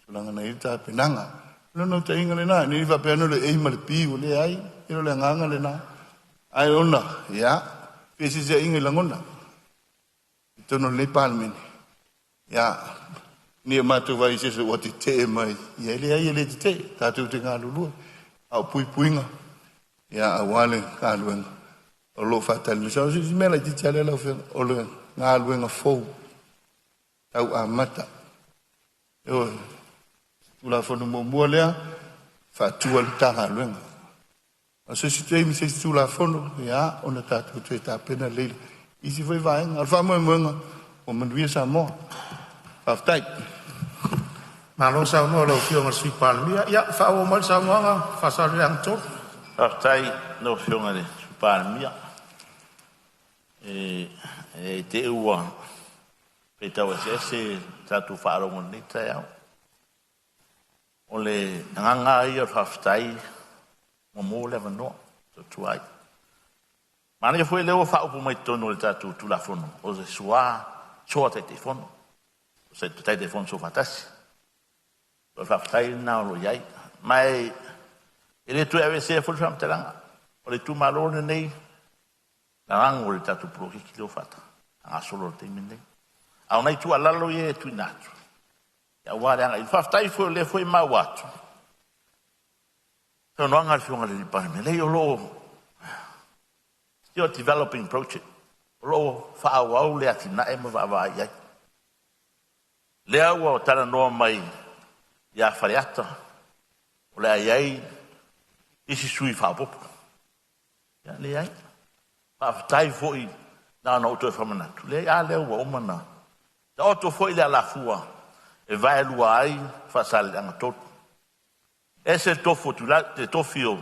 tulaga na i ai le tapenaga. O le naunautaiga lena, ne i faapea ane o le A ma le B ua leai, e le o le agaga lena. Ae ona, ia, feeseeseaiga i lagona i totonu o lenei Palemene, ia, ne i o matou vaai i se ua tetee mai, ia e leai e le tetee, tatou te galulue. A o puipuiga, ia aua le galuega o lo o faatali mai. O se mea laitiiti lava lea lau Afioga, o le galuega fou tau amata. Ioe, Tulafono muamua lea, faatu ai le Matagaluega. O se isi taimi, se isi Tulafono, ia, ona tatou toe tapena lelei i isi foi vaega. O le faamoemoega, ua manuia Samoa. Faafetai. Malo saunoa i lau Afioga i le Sui Palemia. Ia, faaauau mai le saunoaga Faasaleleaga Faafetai lau Afioga i le Sui Palemia. E te ua feitau eseese tatou faalogo i lenei taeao. O le agaga ia o le faafetai ua maua le avanoa tua ai. Manaia foi lea ua faaupu mai totonu o le tatou Tulafono o le soa Taitaifono, o se Taitaifono soofaatasi. O le faafetai lena o lo o i ai. Ma e le toe aveesea foi le faamatalaga. O le itumalo lenei lagolago i le tatou poloketi lea ua faagasolo i le taimi lenei. A o nai tuualalo ia e tuuina atu, aua le agai. Faafetai foi o lea foi e maua atu saunoaga a le Afioga i le Palemia, leai o lo o still developing project, o lo o faaauau le atinae ma vaavaai i ai. Lea ua talanoa mai ia Faleata, o le a i ai isi sui faaopoopo. Ia, leai. Faafetai foi na ona ou toe faamanatu, leai, a lea ua uma na taoto foi le alafua e vaelua ai Faasaleleaga 3. Ese le tofu o le tofi o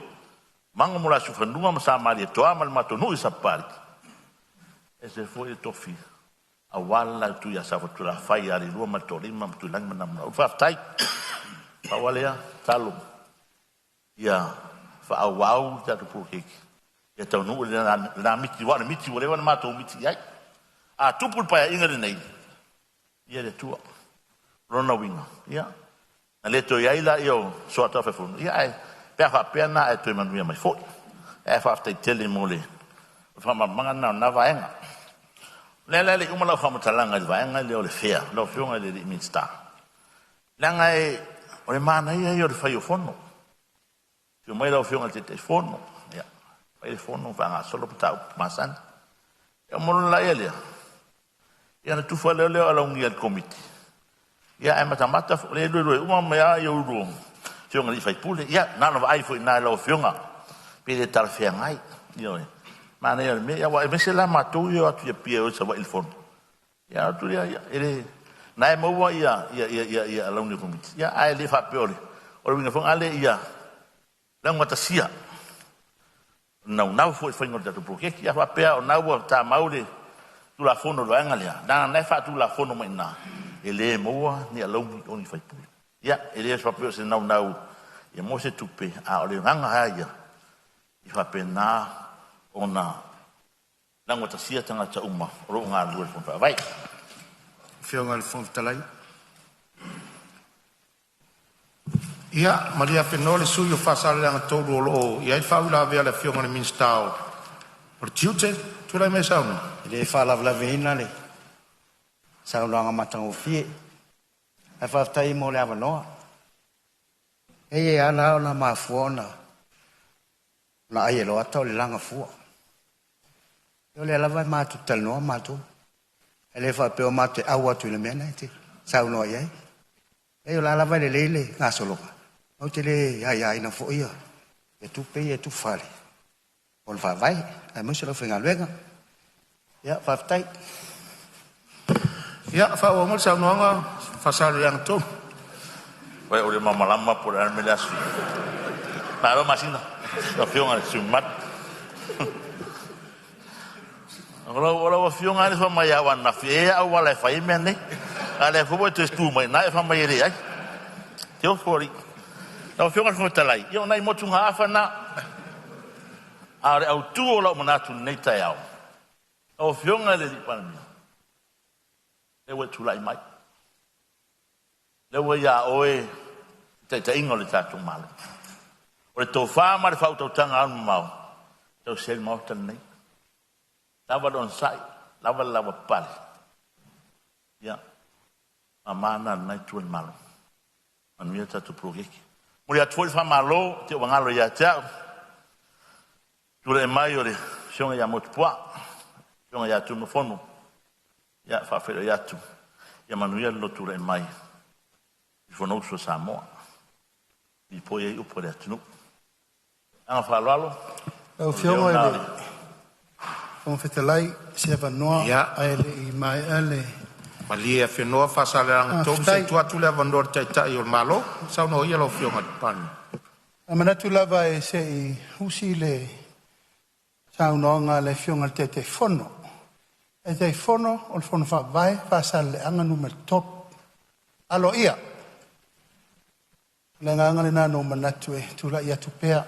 Mago mo Lasiufanua ma Sa Malietoa ma le matou nuu i Sapapalii. Ese foi le tofi aua le la itu ia Safotulafai ia Leilua ma le Toalima ma Tuilagi ma Namunau. Faafetai. Pau lava lea, tatalo ia faaauau le tatou poloketi ia taunuu lena miti, aua o le miti ua leva ona matou miti i ai. A tupu le paeaiga lenei, ia le Atua. O lona uiga, ia, na le toe i ai laia o Soata Faifono, ia ae pe a faapea na ae toe manuia mai foi. Ae faafetai tele mo le faamalamalamaga lena o lena vaega. O lea la e le i uma lau faamatalaga i le vaega lea o le fea, lau Afioga i le Minisita, leaga o le manaia ia o le fai o fono. Afio mai lau Afioga i le Taitaifono, ia, fai le fono faagasolo mataupu masani. Ia o lona laia lea, ia na tufa lea o alauni a le Komiti, ia ae matamata le lue uma mai lava ia ulu Afioga i le sui usufono. Ia na ona vaai foi i ina i lau Afioga pe le talafeagai. Ioe. Manaia o le mea, ia aua aemaise la matou ia o atu i Apia e o i Savaii i le fono. Ia atu lea, ia, e le na e maua ia alauni o Komiti. Ia ae le faapea o le uiga foi lea ia laugatasia. Naunau foi i le faiga o le tatou poloketi. Ia faapea o na ua tamau le Tulafono o le vaega lea, na e faatulafono mai ina, e le maua ni alauni o ni faipule. Ia, e le faapea o se naunau ia maua se tupe, a o le agaga lava ia, i faapena ona laugatasia tagata uma o lo o galulue i le Fono Faavae. Afioga i le Fofoga Fetalai. Ia, malie afenoa le sui usufono o Faasaleleaga 3 o lo o i ai le faauilavea a le Afioga i le Minisita o le Tiute. Tulai mai e saunoa. E le faalavelaveina le saunoaga matagofie, ae faafetai mo le avanoa. E ala ona mafua ona ai e loata o le lagafua. O lea lava e matou talanoa matou. E le faapea o matou te au atu i le mea na e te saunoa i ai. E o la lava e lelei le gasologa, ou te le aiaina foi ia tupe ia e tufa le Fono Faavae, aemaise o le aufaigaluega. Ia, faafetai. Ia, faaauau mai le saunoaga Faasaleleaga 3. Vai o le malamalama po o le a le mea le aso. Malo Masina, lau Afioga i le sui usufono mamalu. O lau Afioga lava le fai mai au ananafi, e i ai auala e fai ai mea nei. A o lea foi ua toe tu mai i ina e fai mai e leai. Te ofo alii. Lau Afioga i le Fofoga Fetalai, ia o nai motugaafa na. A o le autu o lau manatu i lenei taeao, lau Afioga i le Palemia, lea ua e tulai mai, lea ua ia oe le taitaiga o le tatou Malo. O le tofa ma le faautautaga alumamao, tausi ai le Maota lenei. Lava le onosai, lava le lavapapale. Ia, mama na lena itu o le Malo. Manuia le tatou poloketi. Momoli atu foi le faamalo te ua galo ia te au. Tulai mai o le Afioga ia Motuopuaa, Afioga ia Tunumafono. Ia, faafeiloai atu. Ia manuia le lua tulai mai i Fonousu a Samoa. Lipoi ai upu a le atunuu. Agaga faaaloalo. Lau Afioga i le Fofoga Fetalai, se avanoa Ia, ae le i maea le malie afenoa Faasaleleaga 3 se i Faafetai. tuu atu le avanoa i le Taitai o le Malo. Saunoa ia lau Afioga i le Palemia. A manatu lava e se i usi le saunoaga a le Afioga i le Taitaifono. Taitaifono o le Fono Faavae Faasaleleaga Nu.3. Aloaia. O le agaga lena na ou manatu e tulai atu pea.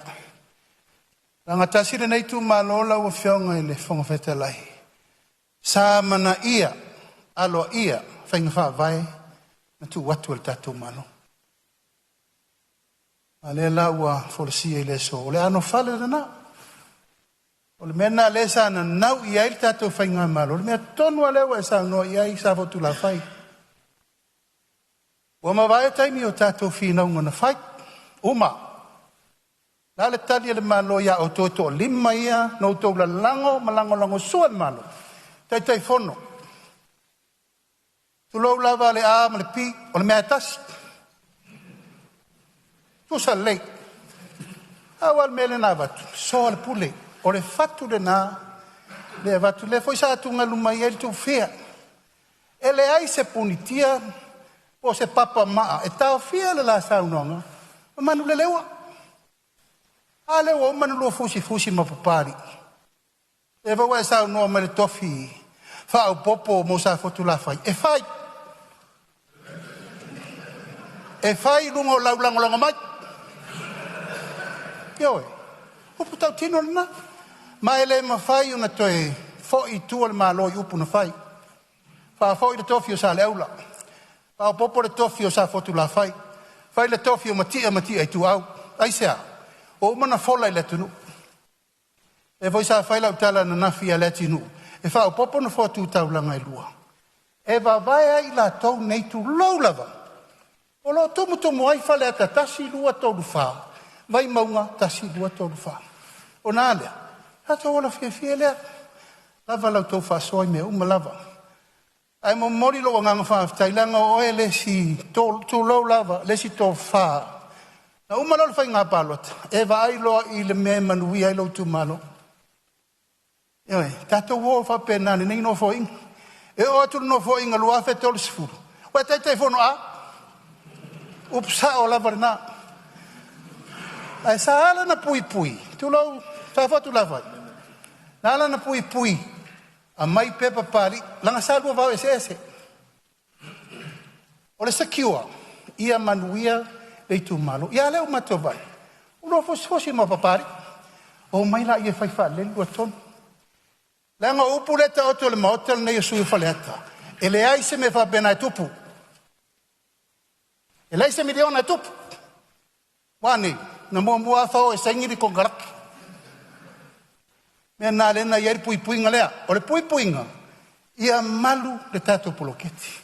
Lagatasi lenei itumalo lau Afioga i le Fofoga Fetalai, sa amanaia aloaia faiga faavae na tuu atu e le tatou Malo. A lea la ua folasia i le aso, o le anofale lena. O le mea lena lea sa nanau i ai le tatou faigamalo, o le mea tonu lava lea ua e saunoa i ai Safotulafai. Ua mavae taimi o tatou finauga na fai, uma. O le a le tali a le Malo ia outou e toalima ia na outou lalago ma lagolagosua i le Malo? Taitaifono, tulou lava le A ma le P, o le mea lava e tasi. Tusa lelei. Pau lava le mea lea na avatu, soa le pule. O le fatu lena lea e avatu, lea foi sa atugalu mai ai le tuafia. E leai se punitia po o se papamaa e taofia le la saunoaga ma Manuleleua. A lea ua uma ona lua fusifusi ma Papalii, lea foi ua e saunoa mai i le tofi faaopoopo mo Safotulafai, e fai. E fai i luga o lau lagolago mai. Ioe, upu tautino lena. Ma e le mafai ona toe foi i tua le Malo i upu na fai. Faafoi le tofi o Saleaula, faaopoopo le tofi o Safotulafai, fai le tofi o Matia ma Matia Ituau. Aisea? Ua uma ona fola i le atunuu. Lea foi sa fai lau tala ananafi ia Leatinuu e faaopoopo nofoa tu taulaga e lua, e vavae ai i latou nei, tulou lava, o lo o tumutumu ai Faleata 1, 2, 3, 4, Vaimauga 1, 2, 3, 4. Ona a lea, tatou ola fiafia lea, lava la outou faasoa i mea uma lava. Ae momoli lou agaga faafetai, leaga o oe le isi, tulou lava, le isi tofa. Na uma loa le faiga palota, e vaai loa i le mea e manuia ai lou itumalo. Ioe, tatou o faapena i lenei Nofoaiga. E oo atu le Nofoaiga 2030, ua e Taitaifono a? Upu sao lava lena. Ae sa ala ona puipui, tulou Safotulafai, na ala ona puipui, aumai pepa Papalii, leaga sa lua vao eseese. O le secure, ia manuia le itumalo. Ia lea ua matou vaai, ua lua fosifosi ma Papalii. Omai laia e fai faalelei le lua tonu. Leaga o upu lea e taoto i le Maota lenei o sui usufono o Faleata, e leai se mea faapena e tupu. E leai se miliona e tupu. Ua a nei? Na muamua lava fao e saini le konekarate. Mea lena lea na i ai le puipuiga lea. O le puipuiga, ia malu le tatou poloketi.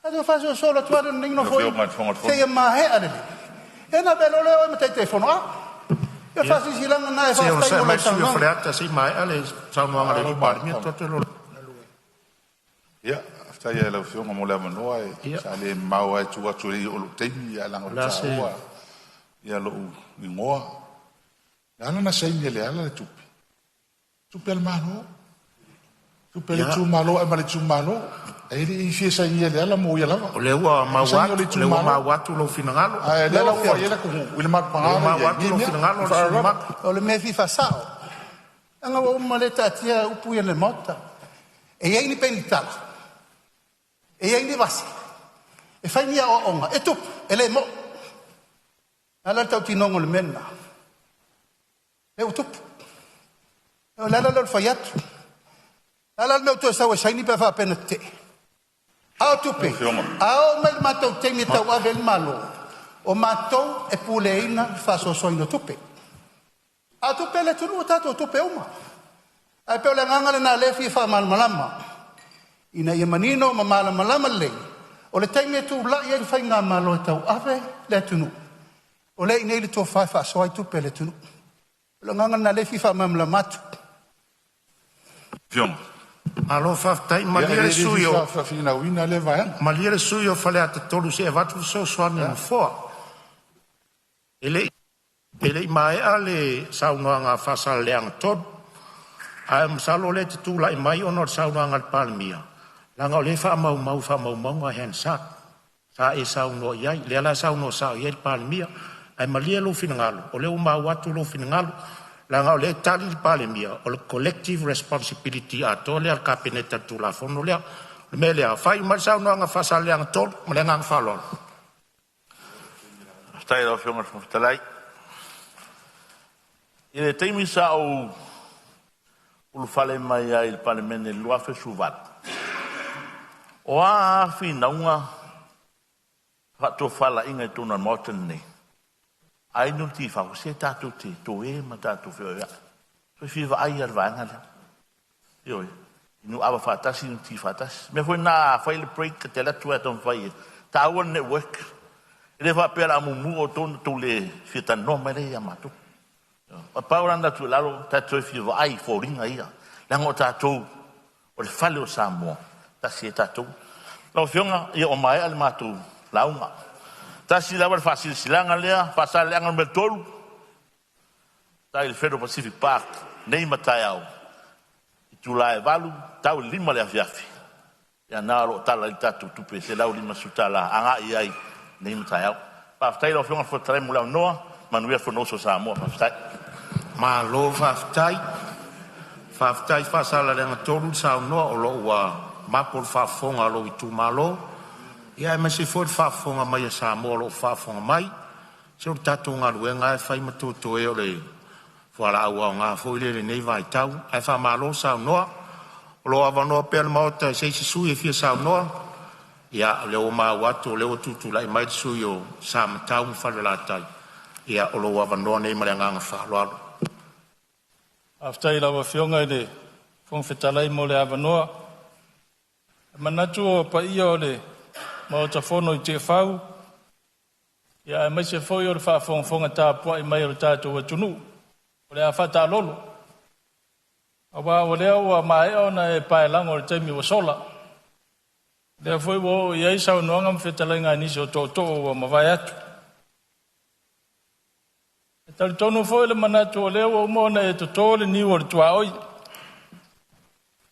Tatou faasolosolo atu lava lenei Nofoaiga seia maea lelei. Ia ona avea loa lea o oe ma Taitaifono. A? Ia faasilasilaga lena e Se i faafetai onosai mo mai lau le sui usufono o saunoaga. Faleata se i maea le saunoaga a le alii Palemia. Tuu atu loa. Ia, faafetai lava i lau Afioga mo le avanoa. E sa le mamao lava i tua atu e le i oo i lou taimi, ae leaga ua O le a se taua lou igoa. E ala ona saini e Leala le tupe, tupe a le Malo, tupe a le itumalo e aumai le itumalo. E le i fia sainia e Leala mo ia lava. O lea ua Na maua saini o atu, le o lea ua itumalo. maua atu lou finagalo. Ae o lea Lau la ua i Afioga, ai le atunuu i le O lea malupaga ua lea e i maua ai i atu nei lou mea. finagalo Ma le le sui faaaloalo usufono lava. mamalu. O le mea e fia faasao, leaga ua uma lea taatia upu ia i le Maota. E i ai ni penitala, e i ai ni vasi, e fai ni aoaoga, e tupu, e le mo'i. O le a la le tautinoga o le mea lena? Lea ua tupu. O le ala lea o le fai atu. O le a la le mea ua toe sau e saini pe a faapea na tetee? A o Lau tupe, Afioga. a oo mai i le matou taimi e tauave ai le Malo, o matou e puleaina le faasoasoaina o tupe. A o tupe a le atunuu, o tatou tupe uma. Ae pei o le agaga lena o lea e fia faamalamalama, ina ia manino ma malamalama lelei, o le taimi e tulai ai le faigamalo e tauave le atunuu, o lea e i inei le tofa e faasoa ai tupe a le atunuu. O le agaga lena o lea e fia faamalamalama atu. Afioga. Malo faafetai. Ia, e Malie le le le sui fia usufono o, faafinauina lea vaega. malie le sui usufono o Faleata 3 se i avatu le fesoasoani a le Nofoa. E le i maea le saunoaga a Faasaleleaga 3, ae masalo o lea e te tulai mai ona o le saunoaga a le Palemia, leaga o lea e faamaumau i faamaumauga Hansard sa e saunoa i ai, lea la e saunoa sao i ai le Palemia. Ae malie lou finagalo, o lea ua maua atu lou finagalo, leaga o lea e tali le Palemia, o le collective responsibility atoa lea a le Kapeneta i le Tulafono lea. O le mea lea, faaiu mai le saunoaga a Faasaleleaga 3. Ma le agaga faaaloalo. Faafetai i lau Afioga i le Fofoga Fetalai. I le taimi sa ou ulufale mai ai i le Palemene i le 2018, o a lava finauga, faatofalaiga i totonu o le Maota lenei, a inu le tiafau, se tatou te toē ma tatou feoeoeai. Toe fia vaai lava i le vaega lea. Ioe, inu ava faatasi, inu ti faatasi. O le mea foi lena a fai le break, e te alu atu lava e taumafai e taua le network. E le faapea o le a mumu outou ona outou le fia talanoa mai lea ia matou. E pau la lena tuualalo, tatou toe fia vaai i foliga ia, leaga o tatou o le fale o Samoa, e tasi ai tatou. Lau Afioga, ia ua maea le matou lauga. Tasi lava le faasilasilaga lea, Faasaleleaga Nu.3, tai le Federal Pacific Park nei ma taeao, itula e 8 tau i le 5 i le afiafi. Ia na o lo o tala ai le tatou tupe $150 agai ai nei ma taeao. Faafetai lau Afioga i le Fofoga Fetalai mo le avanoa. Manuia le Fonousu a Samoa. Faafetai. Malo faafetai. Faafetai Faasaleleaga 3 le saunoa o lo o ua mapo le faafofoga a lou itumalo, ia aemaise foi le faafofoga mai a Samoa o lo o faafofoga mai. Se o le tatou galuega lava e fai ma toetoe, o le fualaau aoga foi lea i lenei vaitau. Ae faamalo saunoa. O lo o avanoa pea le Maota i se isi sui usufono e fia saunoa. Ia, o lea ua maua atu o lea ua tutulai mai le sui usufono mo Samatau ma Falelatai. Ia, o lou avanoa lenei ma le agaga faaaloalo. Faafetai i lau Afioga i le Fofoga Fetalai mo le avanoa. E manatu o paia o le Maota Fono i Tiafau, ia aemaise foi o le faafogafoga tapuai mai a lo tatou atunuu, o le a faataalolo, aua o lea ua maea ona e paelago i le taimi ua sola. O lea foi ua oo i ai saunoaga ma fetalaiga a nisi o tootoo ua mavae atu. E talitonu foi le manatu o lea ua uma ona e toto le niu o le tuaoi,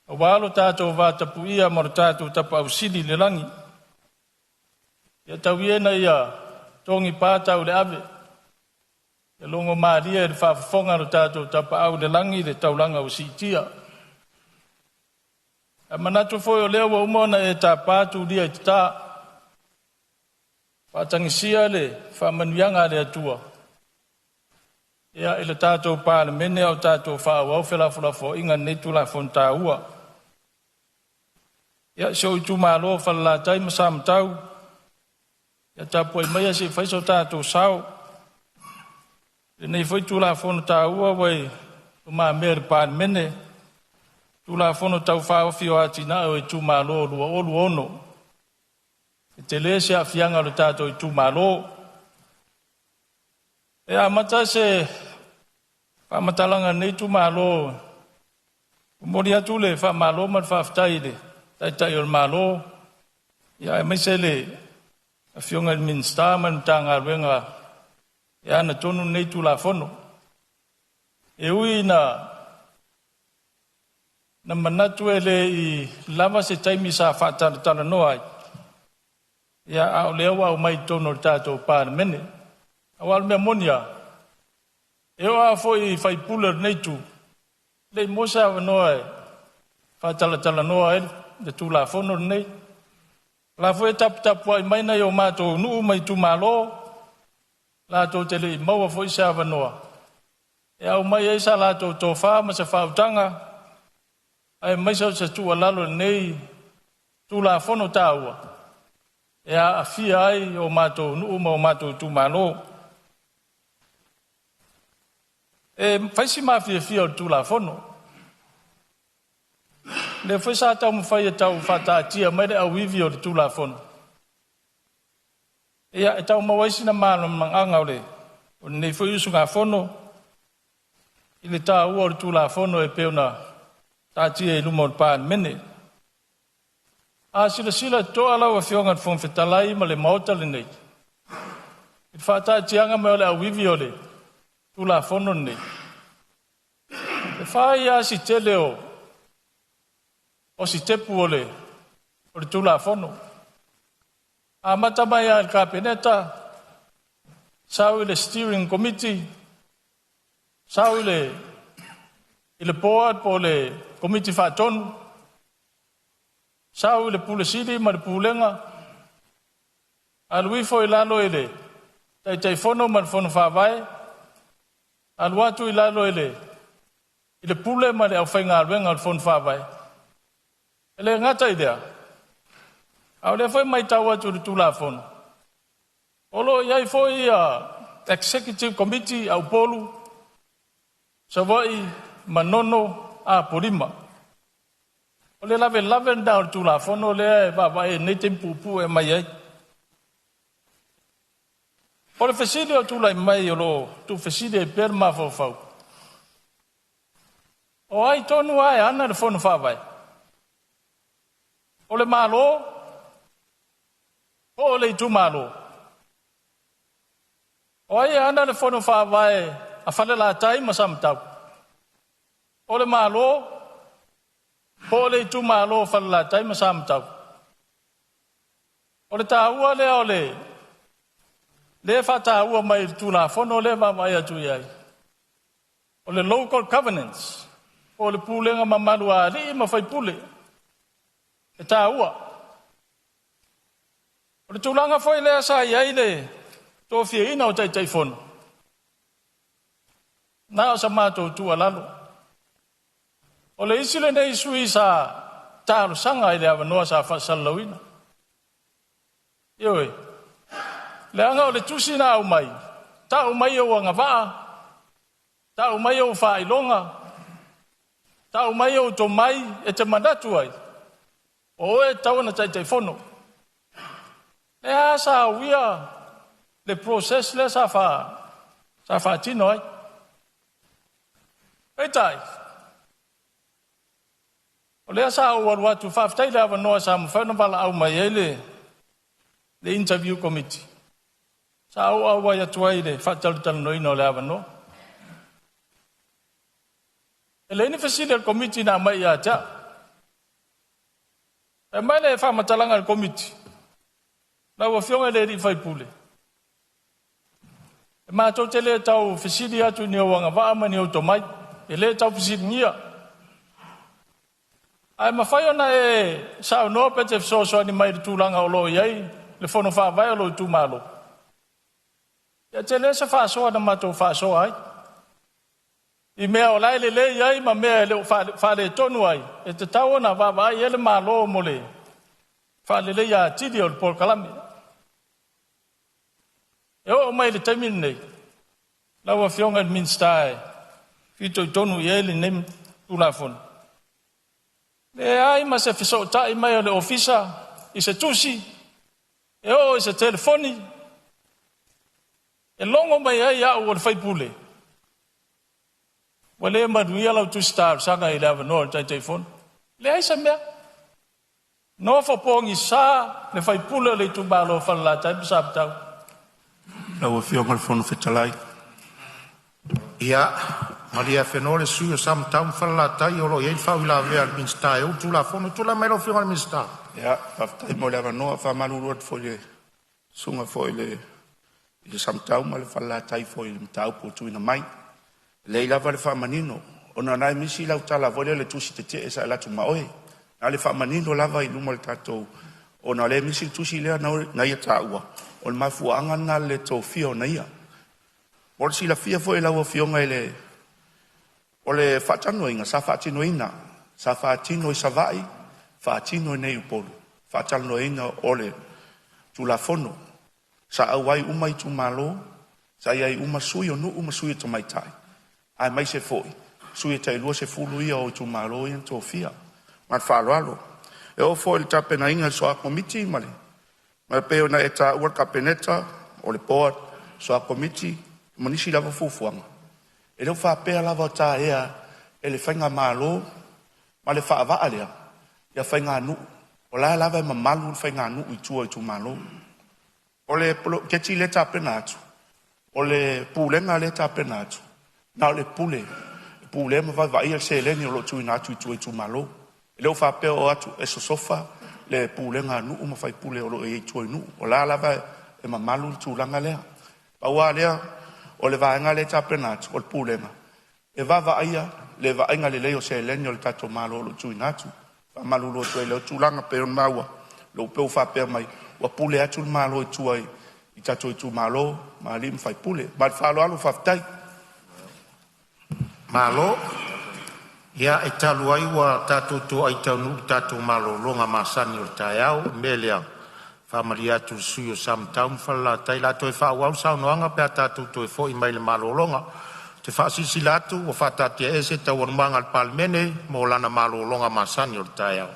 aua lo tatou vatapuia ma lo tatou Tapaau Sili i le lagi. Ia tau ia ina ia togipa tauleave, ia logomalie i le faafofoga a lo tatou Tapaau i le lagi le taulaga ua siitia. Ae manatu foi o lea ua uma ona e tapa tulia i tata, faatagisia le faamanuiaga a le Atua ia i le tatou Palemene a o tatou faaauau felafolafoaiga i lenei Tulafono taua. Ia, si ou itumalo o Falelatai ma Samatau, ia tapuai maia se i fai so tatou sao i lenei foi Tulafono taua ua i lumamea i le Palemene, Tulafono Tau Faaofi o Atinae o Itumalo 2026. E tele se aafiaga o le tatou itumalo. E amata se faamatalaga a lenei itumalo, e momoli atu le faamalo ma le faafetai i le Taitai o le Malo, ia aemaise le Afioga i le Minisita ma le Matagaluega e ana tonu lenei Tulafono. E ui ina manatu e le i lava se taimi sa faatalatalanoa ai, ia a o lea ua aumai i totonu o le tatou Palemene. Aua o le mea moni lava, e oo lava foi i sui usufono o lenei itu, e le i maua se avanoa e faatalatalanoa ai le Tulafono lenei. O la foi e taputapuai mai nai o matou nuu ma itumalo, latou te le i maua foi se avanoa e aumai ai sa latou tofa ma se faautaga, aemaise o se tuualalo i lenei Tulafono taua e aafia ai o matou nuu ma o matou itumalo. E fai si mafiafia o le Tulafono. O lea foi sa taumafai e tau faataatia mai le auivi o le Tulafono, ia e tau maua ai sina malamalamaaga o lenei foi usugafono i le taua o le Tulafono e pei ona taatia i luma o le Palemene. A silasila totoa lau Afioga i le Fofoga Fetalai ma le Maota lenei, i le faataatiaga mai o le auivi o le Tulafono lenei, e fai lava si tele o sitepu o le Tulafono. Amata mai lava i le Kapeneta, Sau i le steering committee, sau i le board po o le komiti faatonu, sau i le pule sili ma le pulega, alu ifo i lalo i le Taitaifono ma le fono faavae, alu atu i lalo i le pule ma le aufaigaluega o le fono faavae. E le gata i lea, a o lea foi e matau atu i le Tulafono, o lo o i ai foi Executive Committee a Upolu, Savaii, Manono, Apolima. O le lavelave lena o le Tulafono lea e vaavaai i lenei taimi puupuu e aumai ai. O le fesili o tulai mai o lo o tuufesili ai pea le mafaufau, o ai tonu lava e ana le fono faavae? O le Malo po o le itumalo? O ai e ana le fono faavae a Falelatai ma Samatau? O le Malo po o le itumalo o Falelatai ma Samatau? O le taua lea o le faataua mai i le Tulafono lea e vaavaai atu i ai, o le local governance, po o le pulega mamalu a alii ma faipule, e taua. O le tulaga foi lea sa i ai le tofiaina o Taitaifono, na o sa matou tuualalo. O le isi lenei sui sa talosaga i le avanoa sa faasalalauina. Ioe, leaga o le tusi na aumai, tau mai ou agavaa, tau mai ou faailoga, tau mai ou tomai e te manatu ai, o oe e tatau ona Taitaifono. Lea sa uia le process lea sa faatino ai. Peitai, o lea sa ou alu atu, faafetai le avanoa sa mafai ona valaau mai ai le interview committee. Sa ou auai atu ai i le faatalatalanoaina o le avanoa. E leai ni fesili a le komiti na aumai ia te au. E mai le faamatalaga a le komiti, lau afioga i le alii faipule, e matou te le tau fesili atu i ni ou agavaa ma ni ou tomai, e le tau fesiligia. Ae mafai ona e saunoa pe te fesoasoani mai i le tulaga o lo o i ai le fono faavae o lou itumalo. Ia tele se faasoa na matou faasoa ai i mea o la e lelei ai ma mea e le o faaletonu ai, e tatau ona vaavaai ai le Malo mo le faaleleia atili o le polokalame. E oo mai i le taimi lenei, lau afioga i le Minisita e fitoitonu i ai lenei Tulafono, leai ma se fesootai mai o le ofisa i se tusi, e oo i se telefoni, e logo mai ai au o le faipule, ua le manuia lau tusi talosaga i le avanoa o le Taitaifono. Leai se mea. Nofo pogisa le faipule o le itumalo o Falelatai ma Samatau. Lau Afioga i le Fofoga Fetalai. Ia, malie afenoa le sui usufono o Samatau ma Falelatai o lo o i ai le faauilavea a le Minisita e ou le Tulafono. Tulai mai lau Afioga i le Minisita. Ia, faafetai mo le avanoa. Faamalulu atu foi i le susuga foi i le Samatau ma le Falelatai foi i le mataupu ua tuuina mai. E lelei lava le faamanino, ona o na e misi lau tala foi lea i le tusi tetee sa alu atu ma oe. Na o le faamanino lava i luma o le tatou, ona o lea e misi le tusi lea na ia taua, o le mafuaaga lena o le tofia o na ia. Mo le silafia foi e lau Afioga i le o le faatalanoaina sa faatinoina, sa faatino i Savaii, faatino i nei Upolu, faatalanoaina o le Tulafono. Sa auai uma itumalo, sa i ai uma sui o nuu ma sui o tamaitai, aemaise foi sui e tai 20 ia o itumalo ia na tofia. Ma le faaaloalo. E oo foi i le tapenaina o le soa komiti ma le ma e pei ona e taua le Kapeneta, o le board, soa komiti ma nisi lava fuafuaga, e le o faapea lava o taea e le faigamalo ma le faavaa lea ia faiganuu. O la lava e mamalu le faiganuu i tua i itumalo. O le poloketi lea e tapena atu, o le pulega lea e tapena atu, na o le pule, e pulea ma vaavaaia le seleni o lo o tuuina atu i tua i itumalo. E le o faapea o atu e sosofa le pulega a nuu ma faipule o lo o i ai i tua i nuu. O la lava e mamalu le tulaga lea. Pau lava lea o le vaega lea e tapena atu o le Pulega e vaavaaia le vaaiga lelei o seleni a le tatou Malo o lo o tuuina atu. E faamalulu atu ai i lea tulaga pei ona maua, lea pei ua faapea mai ua pule atu le Malo i tua i tatou itumalo ma alii ma faipule. Ma le faaaloalo faafetai. Malo. Ia, e talu ai ua tatou toai taunuu i le tatou malologa masani o le taeao, o le mea lea, e faamalie atu i le sui usufono mo Samatau ma Falelatai o le a toe faaauau le saunoaga pe a tatou toe foi mai le malologa. Ou te faasilasila atu ua faataatiaese Taualumaga a le Palemene mo lana malologa masani o le taeao.